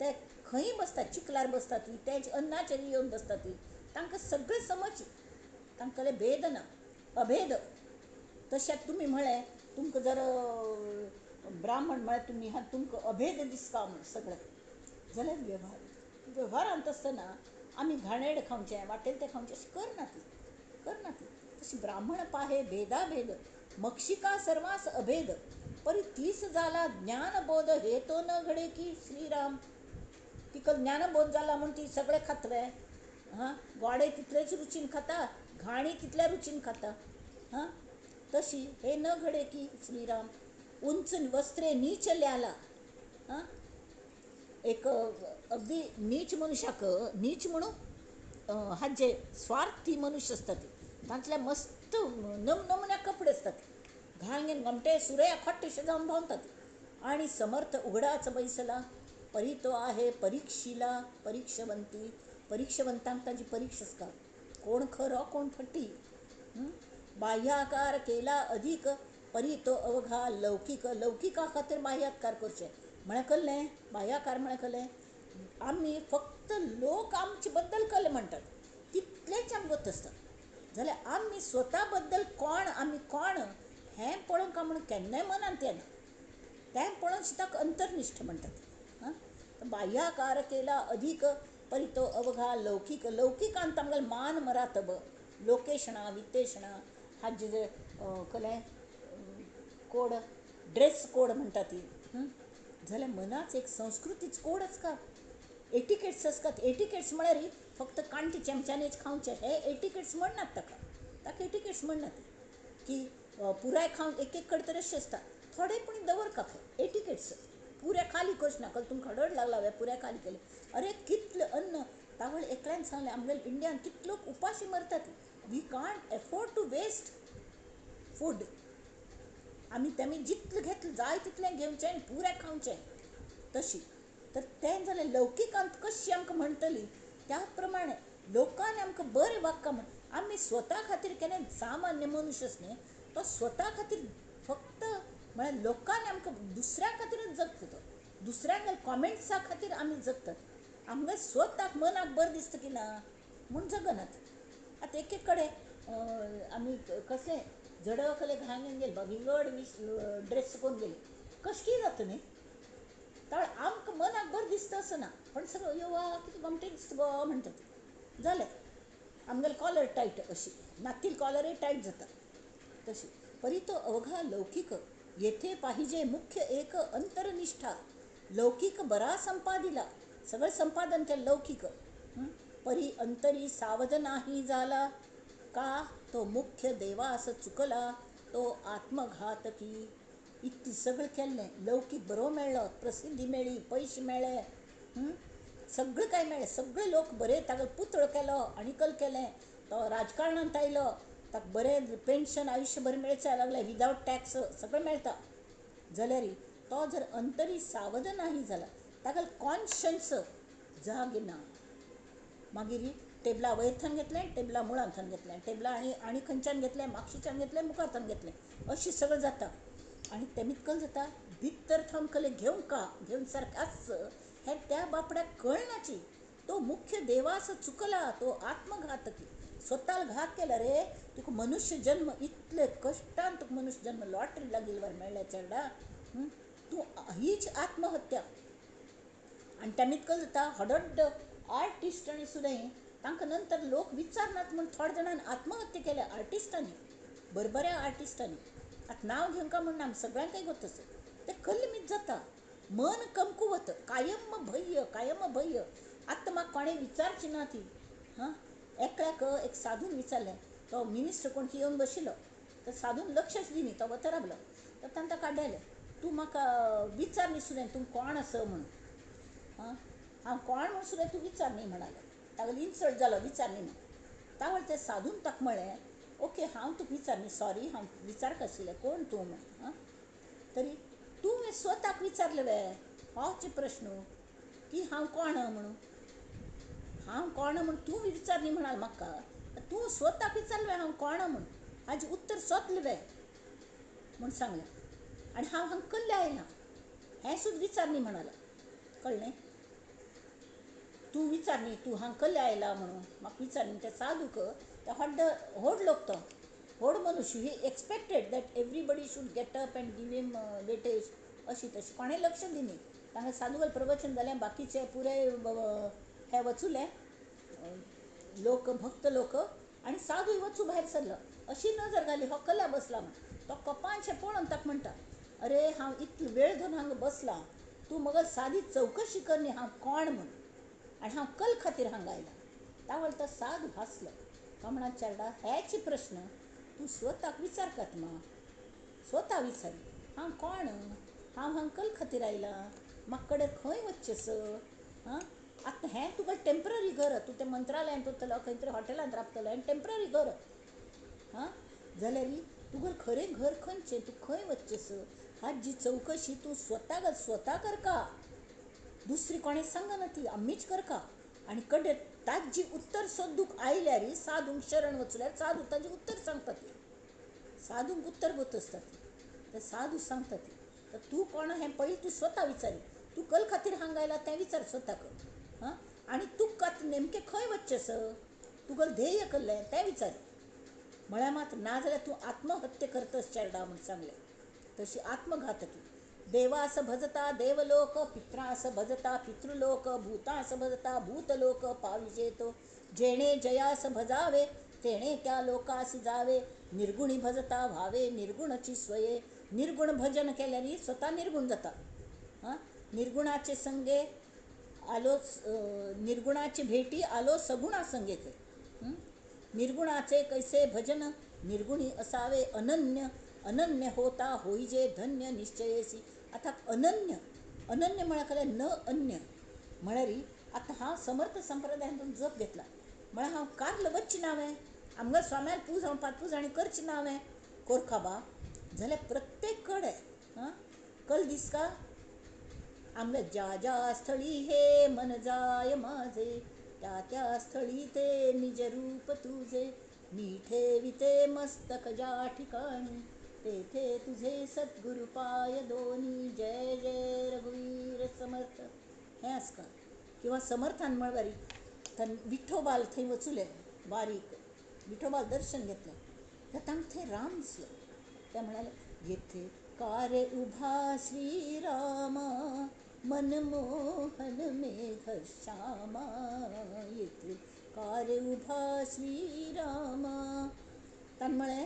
ते खंय बसतात, चिखलार बसतात, ती तेज अन्नाचेर येवन बसतात, ती तांकां सगळें समज, तांकां भेद ना, अभेद. तशें तुमी म्हळें तुमकां जर ब्राह्मण म्हळ्यार तुमी हा तुमकां अभेद दिसता म्हूण सगळें, जाल्यार वेव्हार वेव्हारांत आसतना आमी घाणेरडें खावचें, वाटेल तें खावचें अशें करनात, करनात. तशें ब्राह्मण पाहे भेदाभेद मक्षिका सर्वांस अभेद परी तीस जाला ज्ञानबोध हे तो न घडे की श्रीराम. तिका ज्ञानबोध जाला म्हूण ती सगळें खातले, हां, गोडे तितलेच रुचीन खाता, घाणी तितल्या रुचीन खाता, हां, तशी हे न घडे की श्रीराम. उंच वस्त्रे नीच ल्याला, हां, एक अगदी नीच मनशाक नीच म्हणून हाजे स्वार्थी मनुष्य आसता ते तांतले मस्त नमनमुन्या कपडे आसतात, घालून घेवन गोमटे सुरे खोट्टेशे जावन भोंवतात. आणि समर्थ उघडाच बैसला परी तो आहे परीक्षिला परीक्षवंती, परीक्षवंतांक ताजी परीक्षा आसता, कोण खरो कोण फटी. बाह्याकार केला अधिक परी तो अवघा लौकिक, लौकिका खातीर बाह्याकार करचें म्हळ्यार कल्लें, बाह्याकार म्हळ्यार कल्लें आमी फक्त लोक आमचे बद्दल कल्ले म्हणटात तितलेंच आमकां गोत आसता, जाल्यार आमी स्वता बद्दल कोण आमी कोण हें पळोवंक म्हूण केन्नाय मनांत येना, तें पळोवन सुद्दां अंतर्निश्ठ म्हणटात. हां, बाह्याकार केला अधिक परी तो अवघा लौकिक, लौकिकांत आमगेले मान मरातब लोकेशणां वित्तेशणां हाजे जे कलें कोड ड्रेस कोड म्हणटा ती, जाल्यार मनाच एक संस्कृतीच कोड आसता, एटिकेट्स आसतात. एटिकेट्स म्हळ्यार फक्त कांटी चमच्यानीच खावचें हे एटिकेट्स म्हणनात ताका, ताका एटिकेट्स म्हणनात की पुराय खावन एक एक कडेन तर अशें आसता थोडे पूण दवर का एटिकेट्स पुऱ्या खाली करच ना, कल तुमकां खडड लागला वे पुऱ्या खाली केले, अरे कितलें अन्न तावळ एकल्यान सांगलें आमगेले इंडियान कितले लोक उपाशी मरतात, we can't afford to waste food. आमी तेमी जितलें घेतलें जाय तितलें घेवचें आनी पुरें खावचें तशी. तर तें जालें लौकिकांत कशी आमकां म्हणटली त्या प्रमाणे लोकांनी आमकां बरें वागका म्हण आमी स्वता खातीर केन्ना सामान्य मनुष्य न्ही तो स्वता खातीर फक्त म्हळ्यार लोकांनी आमकां दुसऱ्या खातीरच जगता तो, दुसऱ्यांक कॉमेंट्सा खातीर आमी जगतात, आमगे स्वताक मनाक बरें दिसता की ना म्हूण जगनात. आतां एक एक कडेन आमी कसलें जडकले घालून गेले विंगड ड्रेस करून गेले कशकी जाता न्ही, तर आमकां मनाक बरें दिसता असो ना, पण सगळं यो वा कितें गोमटें दिसता गो म्हणटात, जालें आमगेले कॉलर टायट अशी नातील कॉलरय टायट जाता तशी. परी तो अवघा लौकिक येथे पाहिजे मुख्य एक अंतर्निष्ठा, लौकिक बरा संपादिला सगळं संपादन केलं लौकिक, परी अंतरी सावध नाही झाला का तो मुख्य देवास चुकला तो आत्मघातकी. इतलें सगळें केल्लें लौकीक बरो मेळ्ळो, प्रसिद्धी मेळ्ळी, पयशे मेळ्ळे, सगळें कांय मेळ्ळें, सगळे लोक बरे ताका पुतळो केलो आनी कल केलें, तो राजकारणांत आयलो, ताका बरें पेन्शन आयुश्यभर मेळचें लागलें विदावट टॅक्स सगळें मेळटा, जाल्यार तो जर अंतरी सावध नाही जाला ताका कॉन्शन्स जाग ना, मागीर टेबला वयरथान घेतलें, टेबला मुळांथान घेतलें, टेबला आनी आनी खंयच्यान घेतलें, मागशीच्यान घेतलें, मुखारथान घेतलें, अशें सगळें जाता. आनी तें कल जाता भितर थावन कले घेवंक का घेवन सारकें आसच हें त्या बापड्याक कळनाची, तो मुख्य देवास चुकला तो आत्मघातकी, स्वताक घात केला रे तुका मनुष्य जन्म इतले कश्टान तुका मनुष्य जन्म लॉटरी लागिल्ले मेळ्ळ्या चेडा, तूं हीच आत्महत्या. आनी तें कल जाता हडड्ड आर्टिस्ट आनी सुद्दां तांकां नंतर लोक विचारनात म्हूण थोड्या जाणांनी आत्महत्या केल्या आर्टिस्टांनी, बरबऱ्या आर्टिस्टांनी. आतां नांव घेवंक म्हूण ना, सगळ्यांकय गोत आसा तें कलमीत जाता, मन कमकुवत, कायम भय्य कायम भय्य. आतां म्हाका कोणें विचारची ना ती, हां, एकल्याक एक साधून विचारलें, तो मिनिस्टर कोण की येवन बशिल्लो, तर साधून लक्षच दिनी, तो वता रावलो, तर तांकां काडलें, तूं म्हाका विचार न्ही सुद्दां तूं कोण आसा म्हणून, हां, हांव कोण म्हूण सुद्दां तूं विचार न्ही म्हणालो, तागेलो इन्सल्ट जालो विचार न्ही म्हणून. तावळ ते साधून ताका म्हळें, ओके हांव तुका विचार न्ही, सॉरी हांव विचारक आशिल्लें कोण तूं म्हण. तरी तूं स्वताक विचारलें वे होच प्रश्न की हांव कोण म्हणून, हांव कोण म्हूण तूं विचार न्ही म्हणाल म्हाका, तूं स्वताक विचारलें हांव कोण म्हूण, हाजें उत्तर सोदलें वे म्हूण सांगलें. आनी हांव हांगा कल्ले आयलां हें सुद्दां विचार न्ही म्हणालें. कळ्ळें? तूं विचार न्ही तूं हांगा कल्ले आयला म्हणून म्हाका विचार न्ही. ते साधूक ते व्हड व्हड लोक, तो व्हड मनुष्य, he expected that everybody should get up and give him weightage अशी तशी. कोणें लक्ष दिली. तांकां साधूगेलें प्रवचन जालें, बाकीचे पुराय हे वचुले लोक, भक्त लोक, आनी साधूय वचू भायर सरलो. अशी नजर घाली हो कल्या बसला म्हण. तो कपानशें पळोवन ताका म्हणटा, अरे हांव इतलो वेळ धरून हांगा बसला, तूं मगो सादी चवकशी कर न्ही हांव कोण म्हूण, आनी हांव कल खातीर हांगा आयला. तावळ तो साधू हांसलो. तो म्हणा, चेरडा हेच प्रश्न तूं स्वताक विचार कर मा, स्वता विचार हांव कोण, हांव हांगा कल खातीर आयला, म्हाका कडेन खंय वचचें स. आं आतां हें तुका टेंपररी घर, तूं तें मंत्रालयांत वतलो, खंय तरी हॉटेलांत राबतलो, हें टेंपररी घर. हां जाल्यार तुगेलें खरें घर खंयचें, तूं खंय वचचें स, हाजी चवकशी तूं स्वता स्वता करका, दुसरी कोणें सांगना ती, आमीच करका. आनी कडे ताजी उत्तर सोदूंक आयल्यार साधूंक शरण वचल्यार साधू ताजें उत्तर सांगता ती, साधूंक उत्तर गोत आसता ती, ते साधू सांगता ती. तर तूं कोण हें पयलीं तूं स्वता विचारी, तूं कल खातीर हांगा आयला तें विचार स्वताक. हां आनी तुका आतां नेमकें खंय वचचें स, तुगेलें ध्येय कसलें तें विचार म्हळ्यार मात, नाजाल्यार तूं आत्महत्या करतस चेरडा म्हूण सांगलें. तशी आत्मघातकी. देवास भजता देवलोक, पित्रास भजता पितृलोक, भूतास भजता भूतलोक पाविजेतो, जेणे जयास भजावे तेणे त्या लोकास जावे, निर्गुणी भजता व्हावे निर्गुणाची स्वये. निर्गुण भजन केल्यार स्वता निर्गुण जाता. हां निर्गुणाचे संगे आलो, निर्गुणाची भेटी आलो सगुणा संगे खंय. निर्गुणाचे कैसे भजन, निर्गुणी असावे अनन्य, अनन्य होता होईजे धन्य निश्चयेसी. आतां अनन्य, अनन्य म्हळ्यार कळ्ळें न अन्य म्हळ्यार आतां हांव समर्थ संप्रदायांतून जप घेतला म्हळ्यार हांव कार्ल वच्चें ना हांवें, आमगे स्वाम्याल पूज हांव पातपूज आनी करची ना हांवें कोरखा बा जाल्यार प्रत्येक कडेन. हां कल दिसका आमगे ज्या ज्या स्थळी हे मन जाय माझे, त्या त्या स्थळी ते निज रूप तुझे, मी ठेविते मस्तक ज्या ठिकाणी, तेथे तुझे सद्गुरु पाय दोनी, जय जय रघुवीर समर्थ. हें आसता. किंवा समर्थान म्हळ्यार थंय विठोबाल थंय वचुले बारीक विठोबाल दर्शन घेतलें तर तांकां थंय राम दिसलो. ते म्हणाले, येथे कारे उभा श्रीरामा, मनमोहन मेघ श्यामा, येथे कारे उभा श्रीरामा. ताणें म्हळें,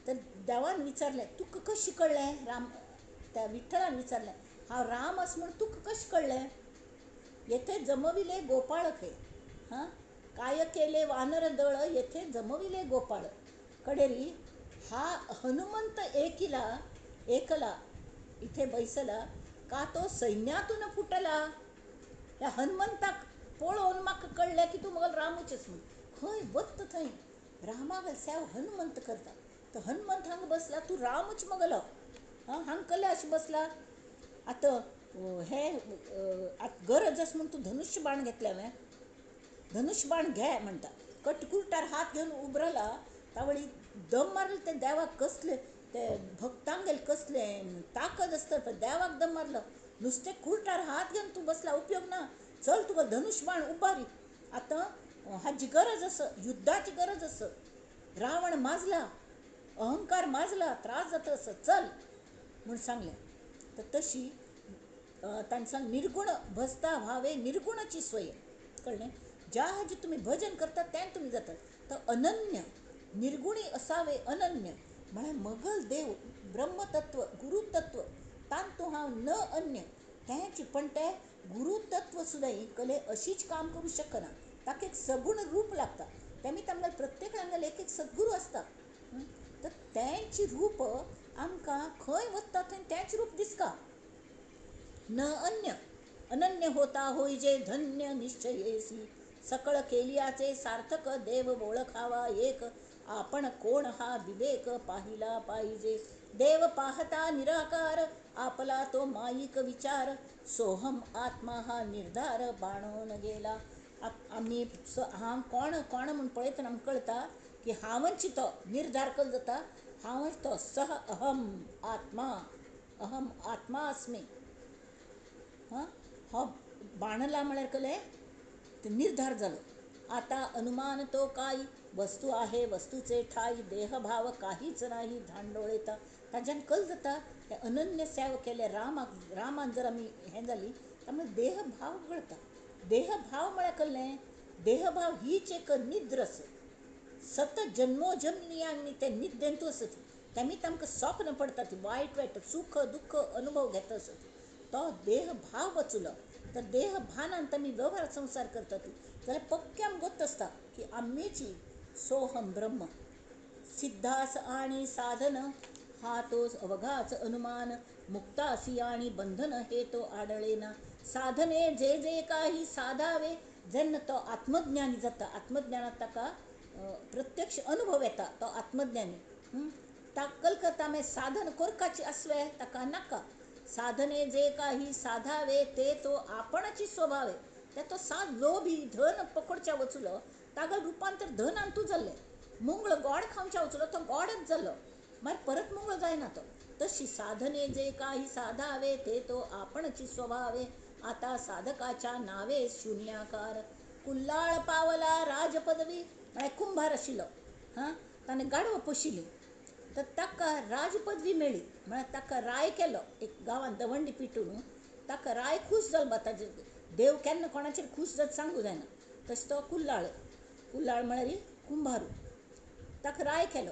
तर देवान विचारलें, तुका कशें कळ्ळें राम? त्या विठ्ठलान विचारलें, हांव राम आसा म्हूण तुका कशें कळ्ळें? येथे जमविले गोपाळ खंय. हां काय केले वानर दळ, येथे जमविले गोपाळ. कडेरी हा हनुमंत एकिला एकला इथे बैसला, का तो सैन्यातून फुटला. ह्या हनुमंताक पळोवन म्हाका कळ्ळें की तूं मगल रामूचेच म्हूण. खंय वता थंय रामागेल सेव हनुमंत करता. तर हनुमंत हांगा बसला, तूं रामूच मगलो. हां हांगा कल्ले अशें बसला. आतां हे आतां गरज आसा म्हूण तूं धनुष्य बाण घेतलें हांवें, धनुष्य बाण घे म्हणटा. कटकुर्टार हात घेवन उबरला तावळी दम मारले ते देवाक कसले, ते भक्तांगेल कसले ताकद आसता, देवाक दम मारलो. नुस्तें कुर्टार हात घेवन तूं बसला उपयोग ना, चल तुका धनुष्य बाण उबारी. आतां हाजी गरज आसा, युद्धाची गरज आसा. रावण माजला, अहंकार माजला, त्रास जाता आसा, चल म्हूण सांगलें. तर तशी ताणें सांग, निर्गुण भजता व्हावे निर्गुणाची सोय. कळ्ळें? ज्या हाजी तुमी भजन करतात तें तुमी जातात. तर अनन्य निर्गुणी असावे अनन्य म्हळ्यार मगल देव ब्रह्मतत्व गुरुतत्व तांतू हांव न अन्य तेंच. पण तें गुरुतत्व सुद्दां कले अशीच काम करूं शकना, ताका एक सगुण रूप लागता. तेमी तांकां प्रत्येक एक एक सद्गुरू आसता. तर तेंच रूप आमकां खंय वता थंय तेंच रूप दिसता. न अन्य अनन्य होता होईजे धन्य निश्चयेसी. सकळ केलियाचे सार्थक देव ओळखावा एक, आपण कोण हा विवेक पाहिला पाहिजे. देव पाहता निराकार, आपला तो माईक विचार, सोहम आत्मा हा निर्धार बाणून गेला. आमी हांव कोण कोण म्हूण पळयतना आमकां कळटा की हांवच तो निर्धार कल जाता, हांवच तो सह अहम आत्मा, अहम आत्मा अस्मी. हां, हो बाणला म्हळ्यार कलें ते निर्धार जालो. आता अनुमान तो काय वस्तू आहे वस्तूचे ठाई, देहभाव काहीच नाही धांडोळेता. ताज्यान कल जाता हे अनन्य सेवा केले रामाक, रामान जर आमी हें जाली त्यामुळे देहभाव गळता. देहभाव म्हळ्यार कळ्ळें, देहभाव हीच एक निद्र आसा, सतत जन्मोजन्मी आनी ते निद्देंतू आसत, तेमी आमकां स्वप्न पडटा, ती वायट वायट सुख दुःख अनुभव घेता आसत. तो देहभाव वचलो तर देहभानान आमी व्यवहार संसार करतात जाल्यार पक्के आमकां गोत्त आसता की आमीची सोहम ब्रह्म. सिद्धास आणि साधन हा तो अवघाच अनुमान, मुक्तासी आणि बंधन हे तो आढळेना. साधने जे जे काही साधावे, जेन्ना तो आत्मज्ञानी जाता, आत्मज्ञानात ताका प्रत्यक्ष अनुभव येता, तो आत्मज्ञानी ताका कलकत्ता मागीर साधन करपाची आसवे ताका नाका. साधने जे काही साधावे ते तो आपणाची स्वभावे, ते तो साध लोभी धन पकडच्या वचलो तागल रुपांतर धनान तूं जाल्लें. मुंगळ गोड खावच्या वचलो तो गोडच जालो, मागीर परत मुंगळ जायना तो. तशी साधने जे काही साधावे ते तो आपणची स्वभावे, आता साधकाच्या नावे शून्याकार. कुल्लाळ पावला राजपदवी, म्हळ्यार कुंभार आशिल्लो, हां, ताणें गाडवो पोशिल्ली तर ताका राजपदवी मेळ्ळी, म्हळ्यार ताका राय केलो एक गांवांत दवंडी पिटून ताका राय खूश जालो बा ताजेर. देव केन्ना कोणाचेर खूश जात सांगू जायना. तशें तो कुल्लाळ, कुल्लाळ म्हळ्यार कुंभारू, ताका राय केलो.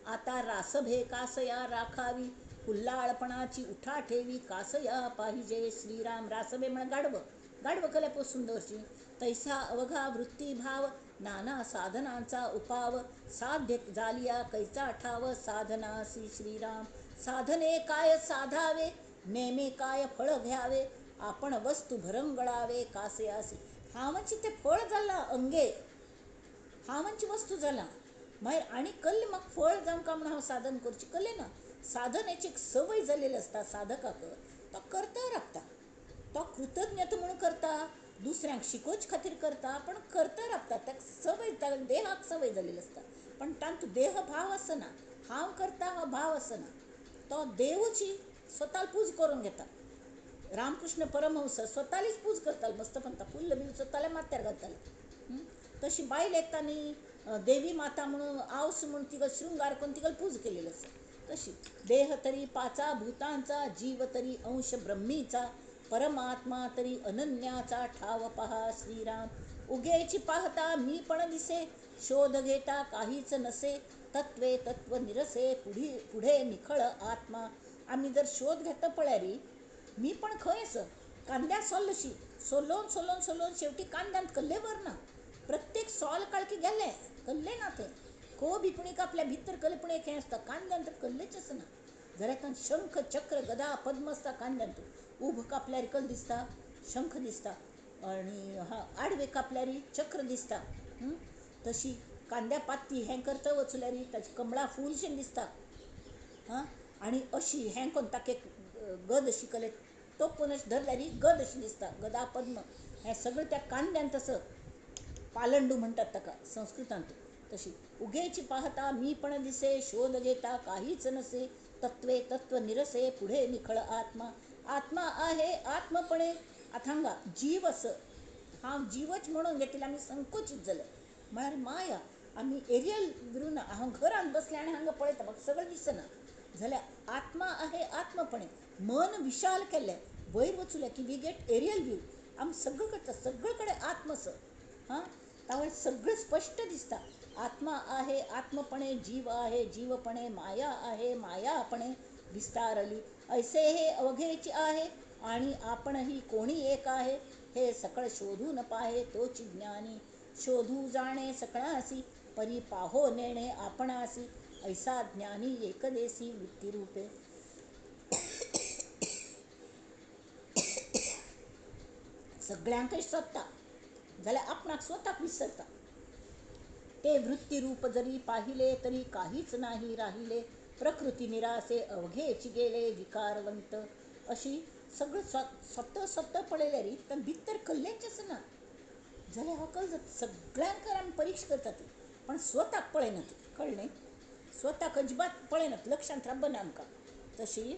आता रासभे कासया राखावी, कुल्लाळपणाची उठा ठेवी कासया पाहिजे श्रीराम. रासभे म्हळ्यार गाडवं, गाडवं कल्या पोसून दवरची. तैसा अवघा वृत्तीभाव, नाना साधनांचा उपाव, साध्य जालिया कैचा ठाव साधनासी श्रीराम. साधने काय साधावे, नेमे काय फळ घ्यावे, आपण वस्तू भरंगळावे कासयासी. हांवची ते फळ जाला अंगे, हांवची वस्तू जाला मागीर आनी कल्ले म्हाका फळ जावं काय म्हणून हांव साधन करचें कल्लें ना. साधनेची एक संवय जाल्लेली आसता साधकाक, तो करता राबता, तो कृतज्ञता म्हणून करता, दुसऱ्यांक शिकोवचे खातीर करता, पण करता राबता. ताका संवय, देहाक संवय जाल्लेली आसता, पण तातूंत देहभाव आसना, हांव करता हो भाव आसना. तो देवूची स्वताक पूज करून घेता. रामकृष्ण परमहंस स्वतालीच पूज करताले, मस्तपंता फुल्ल बी स्वताल्या माथ्यार घालताले. तशी बायल येता न्ही देवी माता म्हणून आवस म्हणून तिका शृंगार करून तिका पूज केलेली आसा. तशी देह तरी पाचा भूतांचा, जीव तरी अंश ब्रह्मीचा, परमात्मा तरी अनन्याचा ठाव पहा श्रीराम. उगेची पाहता मी पण दिसे, शोध घेता काहीच नसे, तत्वे तत्व निरसे पुढे पुढे निखळ आत्मा. आमी जर शोध घेता पळयार मी पण खंय आसा, कांद्या सोल्लशी सोलोवन सोलोवन सोलोवन शेवटी कांद्यांत कल्ले भरना. प्रत्येक सोल काळकी गेले कल्ले ना ते कोबी पुणी आपल्या भितर कल्ले, पूण एक हें आसता कांद्यांत कल्लेच आसना. जाल्यार तातूंत शंख चक्र गदा पद्म आसता कांद्यांत. उब कापल्यार कल दिसता, शंख दिसता, आनी आडवे कापल्यार चक्र दिसता. तशी कांद्या पाती हें करता वचल्यार ताची कमळा फूलशें दिसता. हां, आनी अशी हें करून ताका एक गद अशी कले तोपून अशें धरल्यार गद अशी दिसता, गदा पद्म हें सगळें त्या कांद्यांत आसा. पालंडू म्हणटात ताका संस्कृतांत. तशी उगेची पाहता मी पण दिसे, शोध घेता काहीच नसे, तत्वे तत्व निरसे पुढे निखळ आत्मा. आत्मा आहे आत्मपणे. आतां हांगा जीव आस, हांव जीवच म्हणून घेतले आमी संकोचीत जाले म्हळ्यार माया. आमी एरियल विरून हांव घरांत बसलें आनी हांगा पळयता म्हाका सगळें दिसना. जाल्यार आत्मा आहे आत्मपणे, मन विशाल केल्लें वयर वचुलें की we get aerial view. आमी सगळें करता, सगळे कडेन आत्मा आसा. हां, तावळ सगळें स्पश्ट दिसता. आत्मा आहे आत्मपणे, जीव आहे जीवपणे, माया आहे मायापणे विस्तारली. ऐसे हे अवघेची आहे आणि आपणही कोणी एक आहे, हे सकळ शोधून पाहे तोची ज्ञानी. शोधू जाणे सकळासी, परी पाहो नेणे आपणासी, ऐसा ज्ञानी एकदेसी वृत्तिरूपे. सगळ्यांकय सोदता, जाल्यार आपणाक स्वताक विसरता. ते वृत्तीरूप जरी पाहिले तरी काहीच नाही राहिले, प्रकृती निरासे अवघेच गेले विकारवंत. अशी सगळं स्वता स्वता पळयल्यार तांकां भितर कल्लेंच आसना जाल्यार अकल जाता. सगळ्यांक आमी परीक्षा करतात पण स्वताक पळयनात, कळ्ळें? स्वताक अजिबात पळयनात, लक्षांत रावना आमकां. तशी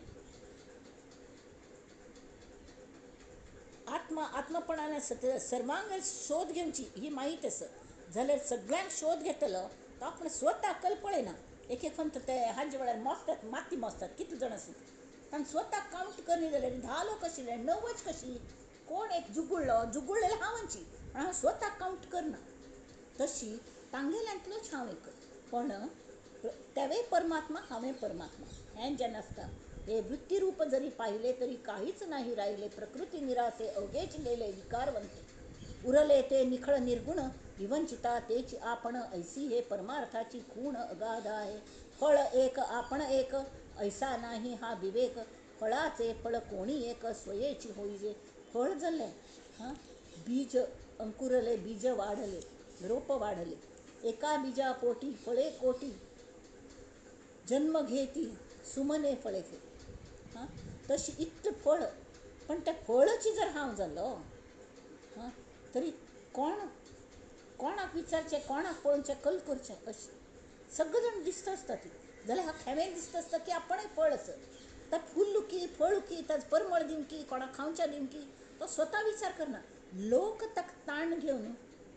आत्मा आत्मपणान आसा, सर्वांग शोध घेवची ही माहीत आसा जाल्यार सगळ्यांक शोध घेतलो तो आपण स्वता अकल पळयना. एक एक पंत ते हांजे वेळार मोजतात, माती मोजतात कितले जाण आसतात, तांकां स्वता कावंट करनी जाल्यार 10 लोक आशिल्ले 9 कशी, कोण एक जुगुळ्ळो, जुगुळ्ळेले हांव पण हांव स्वता कावंट करना. तशी तांगेल्यांतलोच हांव एक, पण तेवे परमात्मा हांवें परमात्मा हें जेन्ना आसता. हे वृत्तीरूप जरी पाहिले तरी काहीच नाही राहिले, प्रकृती निरासे अवघेच गेले विकारवंत. उरले ते निखळ निर्गुण विवंचिता तेची आपण, ऐसी हे परमार्थाची खूण अगाध आहे. फळ एक आपण एक, ऐसा नाही हा विवेक, फळाचे फळ कोणी एक स्वयेची होईजे. फळ जाल्लें हां, बीज अंकुरले, बीज वाढले, रोप वाढले, एका बीजा पोटी फळे कोटी, जन्म घेती सुमने फळे फे. हां, तशी इतलें फळ, पण त्या फळाची जर हांव जालो हां तरी कोण कोणाक विचारचें, कोणाक पळोवचें, कल करचें, अशें सगळे जाण दिसता आसता ती जाल्यार हा खेवें दिसता आसता की आपणय फळ आसा. ता फुलुकी फळुकी ताज परमळ दिवकी, कोणाक खावच्या दिवकी, तो स्वता विचार करना. लोक ताका ताण घेवन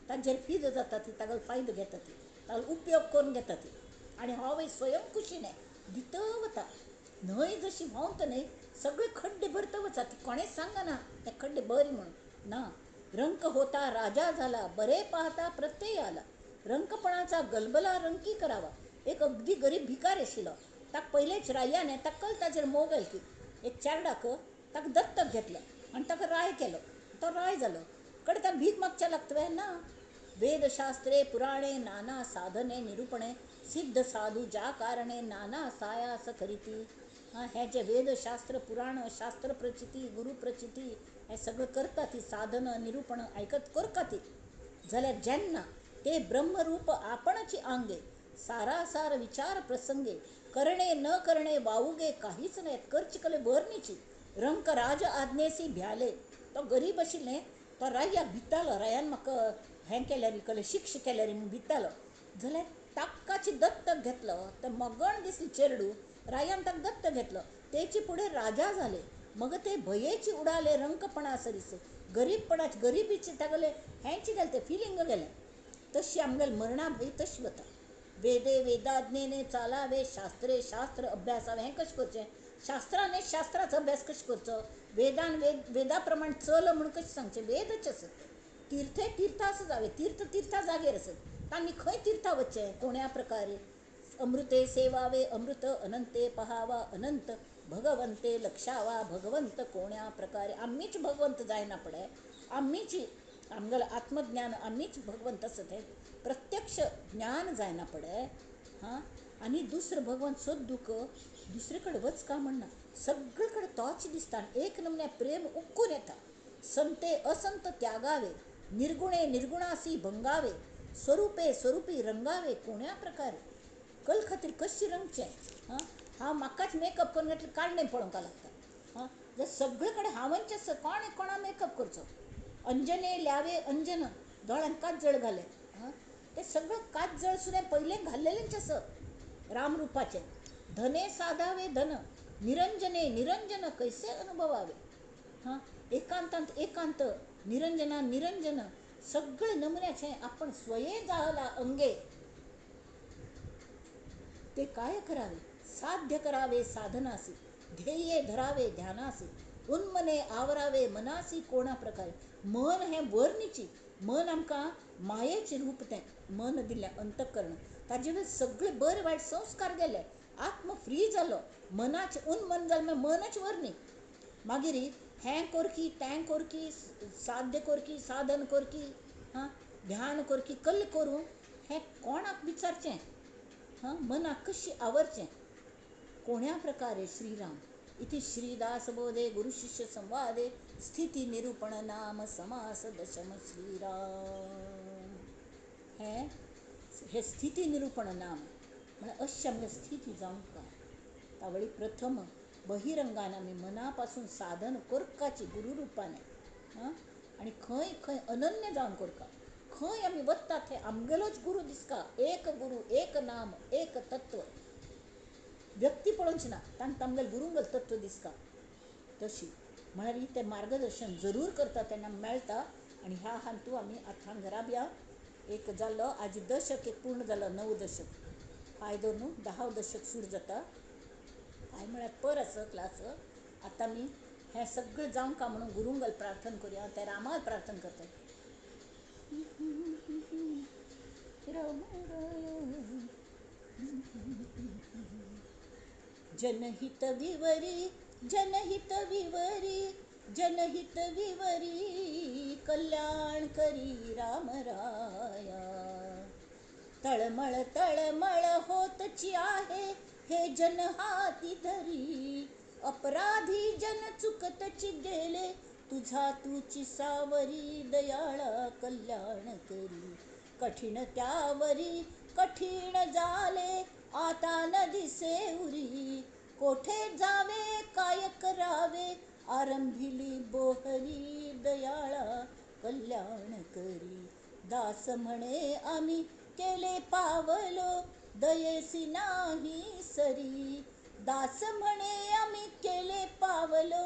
ताजेर फिद जाता ती, तागेलो फायदो घेता ती, तागेलो उपयोग करून घेता ती. आनी हो वय स्वयं खुशीने दित वता. न्हंय जशी व्हांवता न्हय सगळे खड्डे भरत वचा, ती कोणेच सांगना ते खड्डे बरे म्हणून ना. रंक होता राजा झाला, बरे पाहता प्रत्यय आला, रंकपणाचा गलबला रंकी करावा. एक अगदी गरीब भिकार आशिल्लो, ताका पयलेच रायाने ताका ताजेर मोग आयलो की एक चारडाक ताका दत्तक घेतलो आनी ताका राय केलो, तो राय जालो. कडेन ताका भीक मागच्या लागता ना. वेदशास्त्रे पुराणे नाना साधने निरूपणे, सिद्ध साधू ज्या कारणे नाना सायास करीती. हां, हे जे वेदशास्त्र पुराण शास्त्र प्रचिती गुरु प्रचिती हे सगळं करता ती साधन निरूपण आयकत करता ती जाल्यार जेन्ना ते ब्रह्मरूप आपणची आंगे, सारासार विचार प्रसंगे, करणे न करणे वाऊगे काहीच नाही, करची कले भरणीची. रंक राज आज्ञेसी भ्याले. तो गरीब आशिल्ले, तो रायाक भितालो, रायान म्हाका हें केल्यार कले शिक्षा केल्यार म्हूण भितालो. जाल्यार ताकाची दत्तक घेतलो, तर मगण दिसली चेरडू, रायान ताका दत्तक घेतलो, तेची फुडें राजा जाले. मग ते भयेची उडाले रंकपणा सरीसे, गरीबपणाची गरिबीचे तागेले हेंच गेलें, ते फिलिंग गेलें. तशी आमगेले मरणा भंय तशी वता. वेदे वेदाज्ञेने चालावे, शास्त्रे शास्त्र अभ्यासावे. हें कशें करचें? शास्त्राने शास्त्राचो अभ्यास कशें करचो, वेदान वेद वेदा प्रमाण चल म्हूण कशें सांगचें? वेदच आसत. तीर्थे तीर्थास जावे, तीर्थ तीर्था जागेर आसत, तांणी खंय तीर्था वचचें, कोण्या प्रकारे. अमृते सेवावे अमृत, अनंते पहावा अनंत, भगवंते लक्षावा भगवंत कोण्या प्रकारे. आमीच भगवंत जायना पडे, आमीच आमगेलें आत्मज्ञान, आमीच भगवंत आसत हें प्रत्यक्ष ज्ञान जायना पडे. हां, आनी दुसरो भगवंत सोदूक दुसरे कडेन वच का म्हणना, सगळे कडेन तोच दिसता. एक नमन्या प्रेम उक्कून येता. संते असंत त्यागावे, निर्गुणे निर्गुणासी भंगावे, स्वरूपे स्वरूपी रंगावे कोण्या प्रकारे. कल खातीर कशी रंगचें? हां, हांव म्हाकाच मेकअप करून घेतलें, काडणें पळोवंक लागता. हां, जर सगळे कडेन हांवच आसा, कोण कोणा मेकअप करचो? अंजने ल्यावे अंजन, दोळ्यांत काजळ घालें. हां, तें सगळें काजळ सुद्दां पयलें घाल्लेलेंच आसा रामरुपाचें. धने साधावे धन, निरंजने निरंजन कैसे अनुभवावे. हां, एकांतांत एकांत, निरंजना निरंजन, सगळे नमुन्याचें आपण स्वये जाहला अंगे. ते काय करावे? साध्य करावे साधनासी, ध्येये धरावे ध्यानासी, उन्मने आवरावे मनासी कोणा प्रकारे. मन हें वर्णीची, मन आमकां मायेचें रूप, तें मन दिल्लें अंतकरण, ताजे वयर सगळे बरे वायट संस्कार गेले, आत्म फ्री जालो, मनाचें उन्मन जालें, मनच वर्णी. मागीर हें करकी तें करकी, साध्य करकी साधन करकी, हां ध्यान करकी कल करूं, हें कोणाक विचारचें? हां, मनाक कशी आवरचें? कोण्या प्रकारे श्रीराम. इति श्रीदासबोधे गुरुशिष्य संवादे स्थिती निरूपण नाम समास दशम. श्रीराम. हें हे स्थिती निरूपण नाम म्हळ्यार अशी आमगे स्थिती जावंक तावळी प्रथम बहिरंगान आमी मना पासून साधन करकाची गुरुरुपान आनी खंय खंय अनन्य जावन करका. खंय आमी वता थंय आमगेलोच गुरू दिसका. एक गुरू, एक नाम, एक तत्व. व्यक्ती पळोवची ना, तांकां आमगेले गुरूंगेलें तत्व दिसका. तशी म्हळ्यार तें मार्गदर्शन जरूर करता तेन्ना मेळटा. आनी ह्या हातूंत आमी आतां घरा या एक जालो आज दशक एक पूर्ण जालो, 9 दशक. फाय धरून 10 दशक सुरू जाता. फाय म्हळ्यार पर आसा क्लास. आतां आमी हें सगळें जावंका म्हणून गुरूंगल प्रार्थना करुया, त्या रामाक प्रार्थना करता. जनहित विवरी, जनहित विवरी, जनहित विवरी, कल्याण करी राम राया. तळमळ तळमळ होतची आहे हे जन हाती धरी, अपराधी जन चुकतची गेले तुझा तुची सावरी, दयाळा कल्याण करी. कठीण त्यावरी कठीण झाले आता न दिसे उरी, कोठे जावे काय करावे आरंभिली बोहरी, दयाळा कल्याण करी. दास म्हणे आम्ही केले पावलो दयेसी नाही सरी, दास म्हणे आम्ही केले पावलो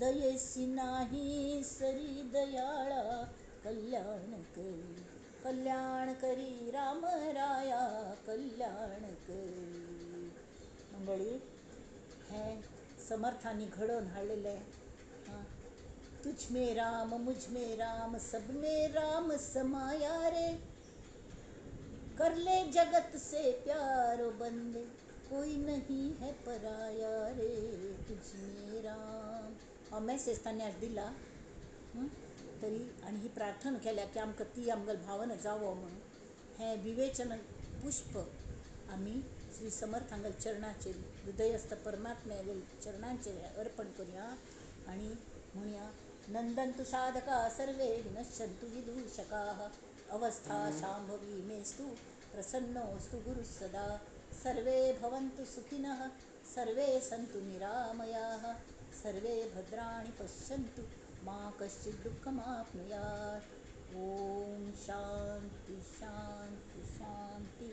दयेसी नाही सरी, दयाळा कल्याण करी. कल्याण करी राम राया कल्याण करी. मंडळी, हें समर्थांनी घडोवन हाडलेलें. तुझ में राम मुझ में राम सब में राम समाया रे, कर ले जगत से प्यारो बंदे कोई नहीं है पराया रे, तुझ में राम. हो मेसेज तांणी आज दिला तरी आनी ही प्रार्थना केल्या की आमकां ती आमगेली भावना जावो म्हणून. हें विवेचन पुष्प आमी श्री समर्थांगेल्या चरणाचेर, हृदयस्थ परमात्म्यागेल्या चरणांचेर अर्पण करुया आनी म्हणया, नंदन्तु साधका सर्वे विनश्यन्तु विदूषकाः, अवस्था शांभवी मेस्तु प्रसन्नोऽस्तु गुरुः सदा, सर्वे भवन्तु सुखिनः सर्वे सन्तु निरामयाः, सर्वे भद्राणि पश्यन्तु मा कश्चित् दुःखमाप्नुयात्. ओम शांति शांति शांति.